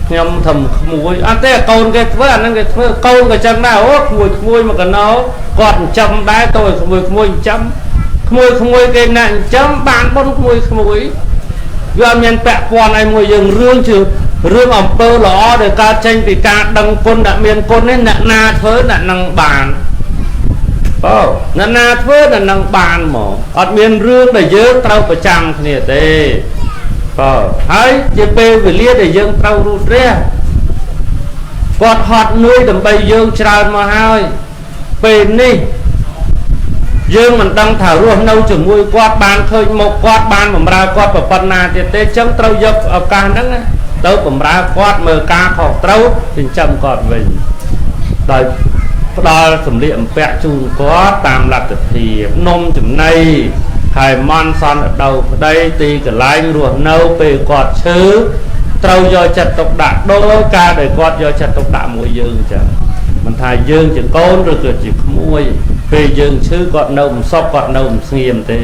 ខ្ញុំធ្វើក្មួយអត់ទេកូនគេធ្វើអាហ្នឹងគេធ្វើកូនក៏ចឹងដែរអូក្មួយក្មួយមកកណោគាត់ចិញ្ចឹមដែរទៅឲ្យក្មួយក្មួយចិញ្ចឹមក្មួយក្មួយគេអ្នកចិញ្ចឹមបានបុណ្យក្មួយក្មួយវាអត់មានពាក់ព័ន្ធអីមួយយើងរឿងជឿរឿងអំពើល្អដែលកើតចេញពីការដឹងគុណអ្នកមានគុណនេះអ្នកណាធ្វើអ្នកនឹងបានបើអ្នកណាធ្វើអ្នកនឹងបានមកអត់មានរឿងដែលយើងត្រូវប្រចាំគ្នាទេបើហើយជាពេលវេលាដែលយើងត្រូវរូតរះគាត់ហត់នឿយដើម្បីយើងច្រើនមកហើយពេលនេះយើងមិនដឹងថារស់នៅជាមួយគាត់បានឃើញមុខគាត់បានបម្រើគាត់ប៉ុណ្ណាទៀតទេអញ្ចឹងត្រូវយកឱកាសហ្នឹងទៅបម្រើគាត់មើលការខុសត្រូវចិញ្ចឹមគាត់វិញដោយផ្ដល់សម្លៀកបំពាក់ជូនគាត់តាមលទ្ធភាពនំចំណីហើយមន់សន់ដូវប្តីទីកន្លែងរស់នៅពេលគាត់ឈឺត្រូវយកចិត្តទុកដាក់ដោយការដែលគាត់យកចិត្តទុកដាក់មួយយើងអញ្ចឹងមិនថាយើងជាកូនឬក៏ជាក្មួយពេលយើងឈឺគាត់នៅមិនសុខគាត់នៅមិនស្ងៀមទេ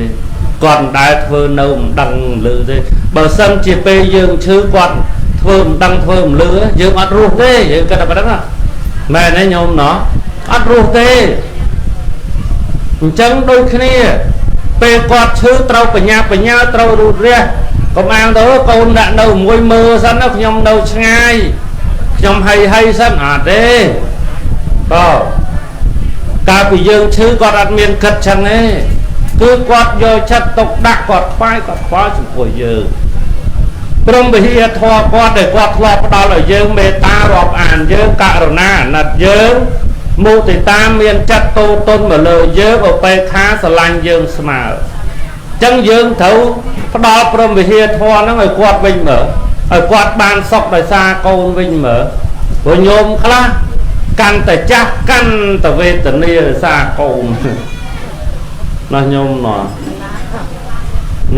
គាត់មិនដែលធ្វើនៅមិនដឹងលឺទេបើសិនជាពេលយើងឈឺគាត់ធ្វើមិនដឹងធ្វើមិនលឺយើងអត់រស់ទេយើងគិតតែប៉ុណ្្នឹងមែនទេញោមណោះអត់រស់ទេអញ្ចឹងដូចគ្នាពេលគាត់ឈឺត្រូវបញ្ញាបញ្ញាត្រូវរូតរះកុំអាងទៅកូនដាក់នៅមួយមើលសិនណាខ្ញុំនៅឆ្ងាយខ្ញុំហីហីសិនអត់ទេបើកាលពីយើងឈឺគាត់អត់មានគិតចឹងទេគឺគាត់យកចិត្តទុកដាក់គាត់ខ្វាយគាត់ខ្វល់ចំពោះយើង ព្រមវិហារធម៌គាត់ដែលគាត់ធ្លាប់ផ្ដល់ឲ្យយើងមេត្តារាប់អានយើងករុណាអាណិតយើងមុទិតាមានចិត្តតូតុនមកលើយើងឧបេក្ខាស្រឡាញ់យើងស្មើចឹងយើងត្រូវផ្ដល់ព្រមវិហារធម៌ហ្នឹងឲ្យគាត់វិញមើលឲ្យគាត់បានសុខដោយសារកូនវិញមើលព្រោះញោមខ្លះកាន់តែចាស់កាន់តែវេទនាដោយសារកូនណោះញោមណោះ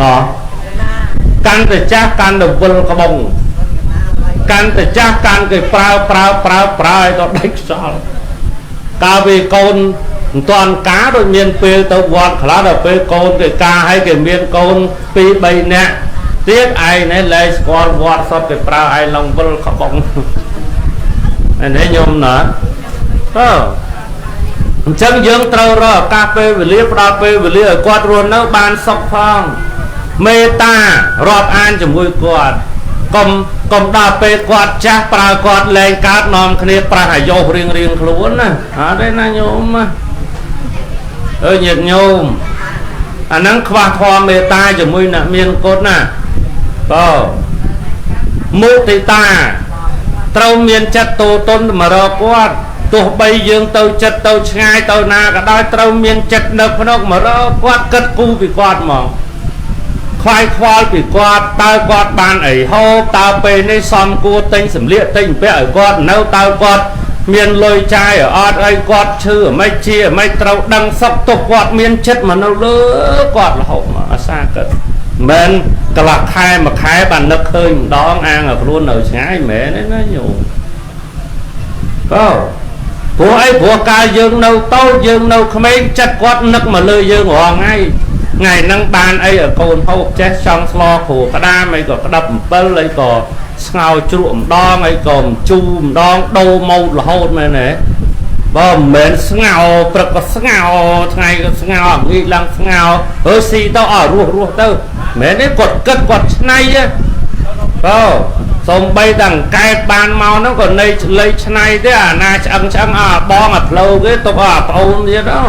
ណោះកាន់តែចាស់កាន់តែវិលក្បងកាន់តែចាស់កាន់គេប្រើប្រើប្រើប្រើឲ្យដល់ដាច់ខ្យល់កាលពីកូនមិនទាន់ការដូចមានពេលទៅវត្តខ្លះដល់ពេលកូនគេការឲ្យគេមានកូន2 3នាក់ទៀតឯងនេះលែងស្គាល់វត្តសុទ្ធគេប្រើឯងឡងវិលក្បងនេះញោមណាអឺអញ្ចឹងយើងត្រូវរកឱកាសពេលវេលាផ្ដល់ពេលវេលាឲ្យគាត់រស់នៅបានសុខផងមេត្តារាប់អានជាមួយគាត់កុំដល់ពេលគាត់ចាស់ប្រើគាត់លែងកើតនាំគ្នាប្រាស់អាយុរៀងរៀងខ្លួនណាអត់ទេណាញោមអើញាតិញោមអាហ្នឹងខ្វះធម៌មេត្តាជាមួយអ្នកមានគុណណាបើមុទិតាត្រូវមានចិត្តតូតុនមករកគាត់ទោះបីយើងទៅចិត្តទៅឆ្ងាយទៅណាក៏ដោយត្រូវមានចិត្តនៅក្នុងមករកគាត់គិតគូរពីគាត់មកខ្វាយខ្វល់ពីគាត់តើគាត់បានអីហូបតើពេលនេះសំគួរទិញសម្លៀកទិញពាក់ឲ្យគាត់នៅតើគាត់មានលុយចាយអត់អីគាត់ឈឺមិនជាមិនត្រូវដឹងសុខទុក្ខគាត់មានចិត្តមកនៅលើគាត់រហូតមកអាសាគិតមិនកន្លះខែមួយខែបាននឹកឃើញម្ដងអាងឲ្យខ្លួននៅឆ្ងាយមែនទេណាញោមបើព្រោះអីព្រោះកាលយើងនៅតូចយើងនៅក្មេងចិត្តគាត់នឹកមកលើយើងរាល់ថ្ងៃថ្ងៃហ្នឹងបានអីឲ្យកូនហូបចេះចង់ស្លគ្រូក្តាមអីក៏ក្តាប់អំពិលអីក៏ស្ងោជ្រក់ម្ដងអីក៏ជូរម្ដងដូរម៉ូតរហូតមែនទេបើមិនមែនស្ងោព្រឹកក៏ស្ងោថ្ងៃក៏ស្ងោងាយឡើងស្ងោអើស៊ីទៅអស់រស់រស់ទៅមែនទេគាត់គិតគាត់ឆ្នៃបើសំបីតែអង្កែតបានមកហ្នឹងក៏នៃលៃឆ្នៃទេអាណាឆ្អឹងឆ្អឹងអាបងអាផ្លូវគេទុកអាប្អូនទៀតអូ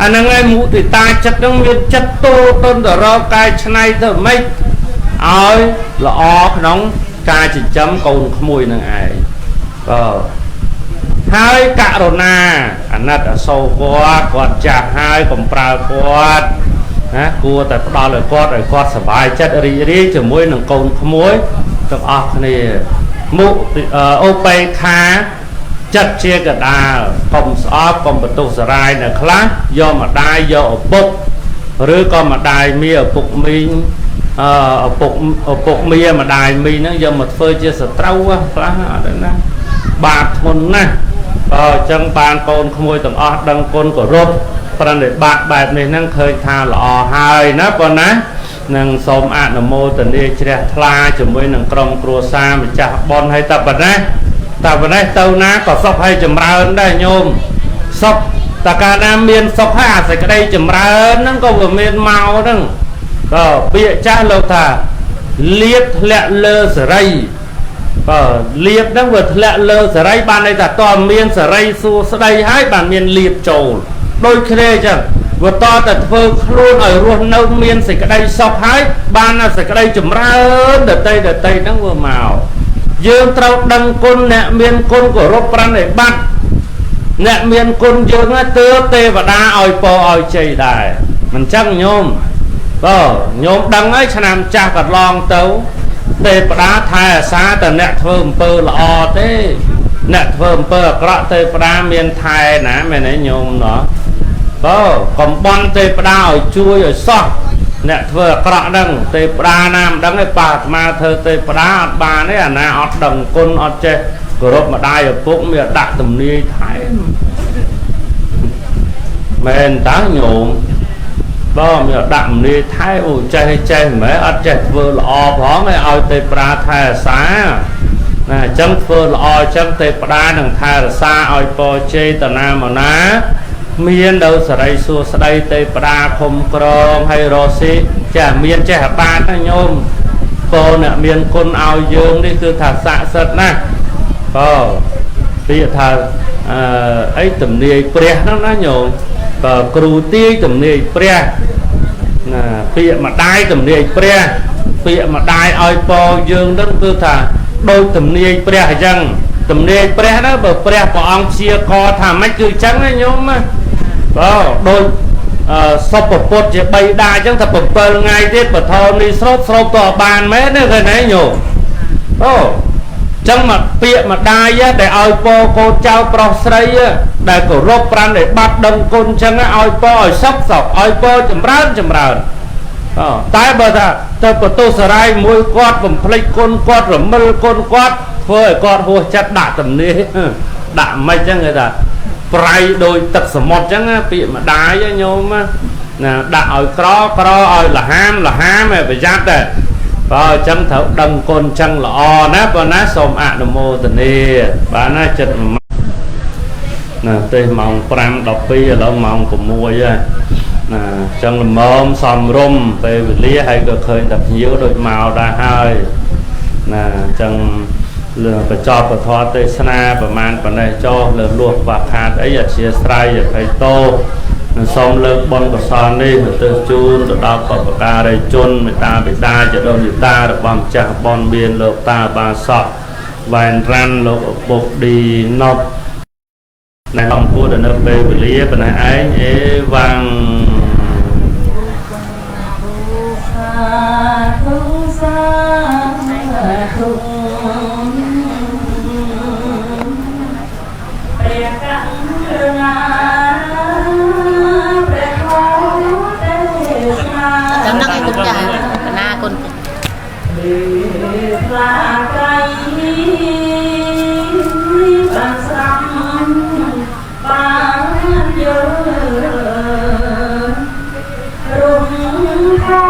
អាហ្នឹងឯងមុទិតាចិត្តហ្នឹងមានចិត្តតូតុនទៅរកកាយឆ្នៃទៅម៉េចឲ្យល្អក្នុងការចិញ្ចឹមកូនក្មួយនឹងឯងបើហើយករុណាអាណិតអាសូរគាត់គាត់ចាស់ហើយកុំប្រើគាត់ណាគួរតែផ្ដល់ឲ្យគាត់ឲ្យគាត់សប្បាយចិត្តរីករាយជាមួយនឹងកូនក្មួយទាំងអស់គ្នាមុឧបេក្ខាចិត្តជាកដាលកុំស្អប់កុំបន្ទោសសារាយនៅខ្លះយកម្ដាយយកឪពុកឬក៏ម្ដាយមីឪពុកមីងឪពុកមីម្ដាយមីហ្នឹងយកមកធ្វើជាសត្រូវខ្លះអត់ទេណាបាបធ្ងន់ណាស់បើអញ្ចឹងបានកូនក្មួយទាំងអស់ដឹងគុណគោរពប្រណិប័តបែបនេះហ្នឹងឃើញថាល្អហើយណាប៉ុណ្ណានឹងសូមអនុមោទនាជ្រះថ្លាជាមួយនឹងក្រុមគ្រួសារម្ចាស់បុណ្យហើយតែប៉ុណ្ណេះតែប៉ុណ្ណេះទៅណាក៏សុខហើយចម្រើនដែរញោមសុខតើកាលណាមានសុខហើយអាសេចក្តីចម្រើនហ្នឹងក៏វាមានមកហ្នឹងក៏ពាក្យចាស់លោកថាលៀបធ្លាក់លើសេរីបើលៀបហ្នឹងវាធ្លាក់លើសេរីបានន័យថាតើមានសេរីសួស្តីហើយបានមានលៀបចូលដូចគ្នាអញ្ចឹងវាតតែធ្វើខ្លួនឲ្យរស់នៅមានសេចក្តីសុខហើយបានសេចក្តីចម្រើនដតីដតីហ្នឹងវាមកយើងត្រូវដឹងគុណអ្នកមានគុណគោរពប្រណិប័តអ្នកមានគុណយើងទើបទេវតាឲ្យពរឲ្យជ័យដែរមិនចឹងញោមបើញោមដឹងហើយឆ្នាំចាស់កន្លងទៅទេវតាថែអាសាតែអ្នកធ្វើអំពើល្អទេអ្នកធ្វើអំពើអាក្រក់ទេវតាមានថែណាមែនទេញោមណោះបើកំបន់ទេវតាឲ្យជួយឲ្យសោះអ្នកធ្វើអាក្រក់ហ្នឹងទេវតាណាមិនដឹងទេប៉ាអាត្មាធ្វើទេវតាអត់បានទេអាណាអត់ដឹងគុណអត់ចេះគោរពម្ដាយឪពុកមានដាក់ទំនាយថែមមែនតើញោមបើមានដាក់មនីថែអូចេះចេះមែនអត់ចេះធ្វើល្អផងឲ្យទេវតាថែអាសាណាអញ្ចឹងធ្វើល្អអញ្ចឹងទេវតានឹងថែរក្សាឲ្យពរជ័យតណាមកណាមាននៅសេរីសួស្តីទេវតាឃុំក្រងហើយរស់ស៊ីចេះមានចេះអាបានណាញោមពរអ្នកមានគុណឲ្យយើងនេះគឺថាស័ក្តិសិទ្ធិណាស់បើពាក្យថាអីទំនាយព្រះហ្នឹងណាញោមបើគ្រូទាយទំនាយព្រះណាពាក្យម្ដាយទំនាយព្រះ ពាក្យម្ដាយឲ្យពរយើងនឹងគឺថាដូចទំនាយព្រះអញ្ចឹងទំនាយព្រះហ្នឹងបើព្រះព្រះអង្គព្យាករថាម៉េចគឺអញ្ចឹងណាញោមណាបាទដូចសុពពុទ្ធជាបីតាអញ្ចឹងថា7ថ្ងៃទៀតបធមនេះស្រូបស្រូបតបានមែនទេឃើញទេញោមអូចឹងមកពាក្យម្ដាយដែលឲ្យពរកូនចៅប្រុសស្រីដែលគោរពប្រាំដែលបាត់ដឹងគុណចឹងឲ្យពរឲ្យសុខសុខឲ្យពរចម្រើនចម្រើនតែបើថាទៅបន្ទោសរាយមួយគាត់បំភ្លេចគុណគាត់រមិលគុណគាត់ធ្វើឲ្យគាត់ហួសចិត្តដាក់ទំនាយដាក់មិនចឹងគេថាប្រៃដោយទឹកសមុទ្រចឹងពាក្យម្ដាយញោមណាដាក់ឲ្យក្រក្រឲ្យលហាមលហាមឲ្យប្រយ័ត្នដែរបើអញ្ចឹងត្រូវដឹងគុណចឹងល្អណាបើណាសូមអនុមោទនាបាទណាចិត្តណាទេម៉ោង5:12ឥឡូវម៉ោង6ហើយណាអញ្ចឹងល្មមសំរុំពេលវេលាហើយក៏ឃើញតែភ្ញៀវដូចមកដែរហើយណាអញ្ចឹងលើបញ្ចប់ពធទេសនាប្រមាណប៉ុណ្ណេះចុះលើលួសខ្វះខាតអីអធិស្ឋានអភ័យទោសសូមលើកបុណ្យកុសលនេះទៅទិសជូនទៅដល់បព្វការីជនមេត្តាបិតាចដូនជីតារបស់ម្ចាស់បុណ្យមានលោកតាបាសកវ៉ែនរ៉ាន់លោកឪពុកឌីណប់ណែអង្គពួរនៅពេលវេលាប៉ុណ្ណេះឯងអេវ៉ាំង ចាំហ្នឹងឯងគុណចាស់កណាគុណ ខ្លាក្រៃបានស្ដាប់បានយល់រុំខោ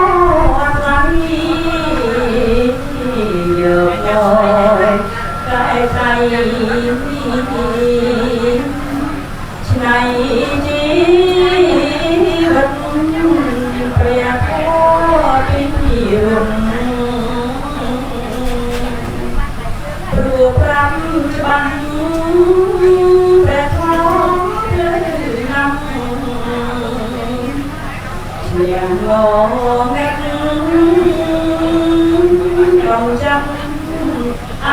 ថ្លៃយកកែកៃឆ្នៃជីវិតព្រះធម៌ពីរុនព្រោះប្រាំច្បាស់ព្រះធម៌លើណាំជាងងេតកងចាំអ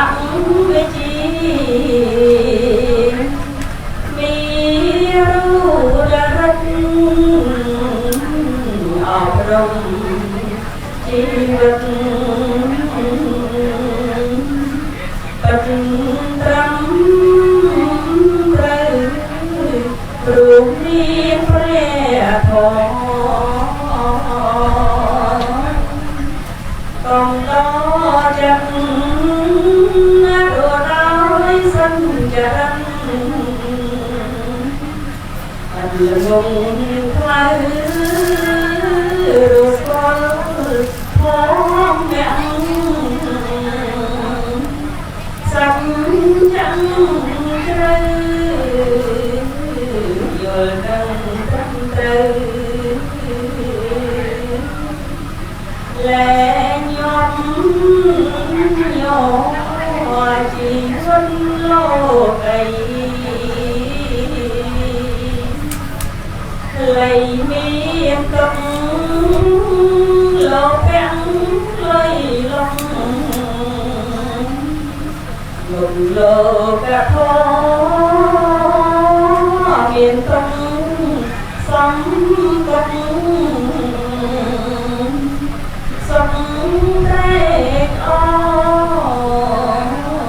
វិជ្ជាមានរូបរិទ្ធអប់រំជីវិតពិតត្រឹមត្រូវព្រោះមានព្រះធម៌កងតចិត្តណារដោយសញ្ចរិនអត់លងខ្លៅរួស្គាល់ផងអ្នកសញ្ចាំជ្រៅយល់ដឹងត្រឹមត្រូវលែងយំយកជីវិតលោកីលៃមានទុកលោកទាំងលៃលងលោកលោកធម៌មានទុកសំទុកសំត្រេកអ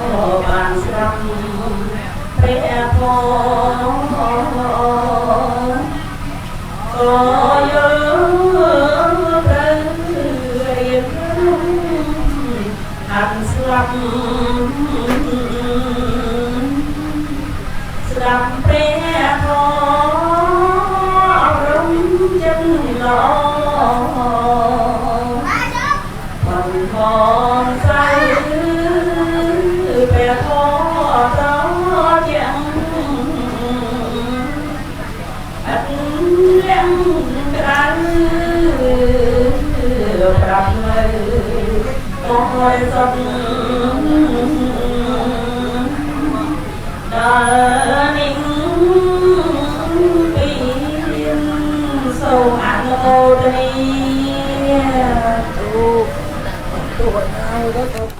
របានស្ដាប់ព្រះធម៌ក៏យល់ត្រូវរៀនហាត់ស្លាប់ស្ដាប់ព្រះធម៌អប់រំចិត្តល្អបានផងសៅព្រះធម៌ត្រជាងអត់លៀងក្រៅប្រាប់នៅបរិសុទ្ធដល់នេះពីសូមអនុមោទនា ទូ ណាទៅ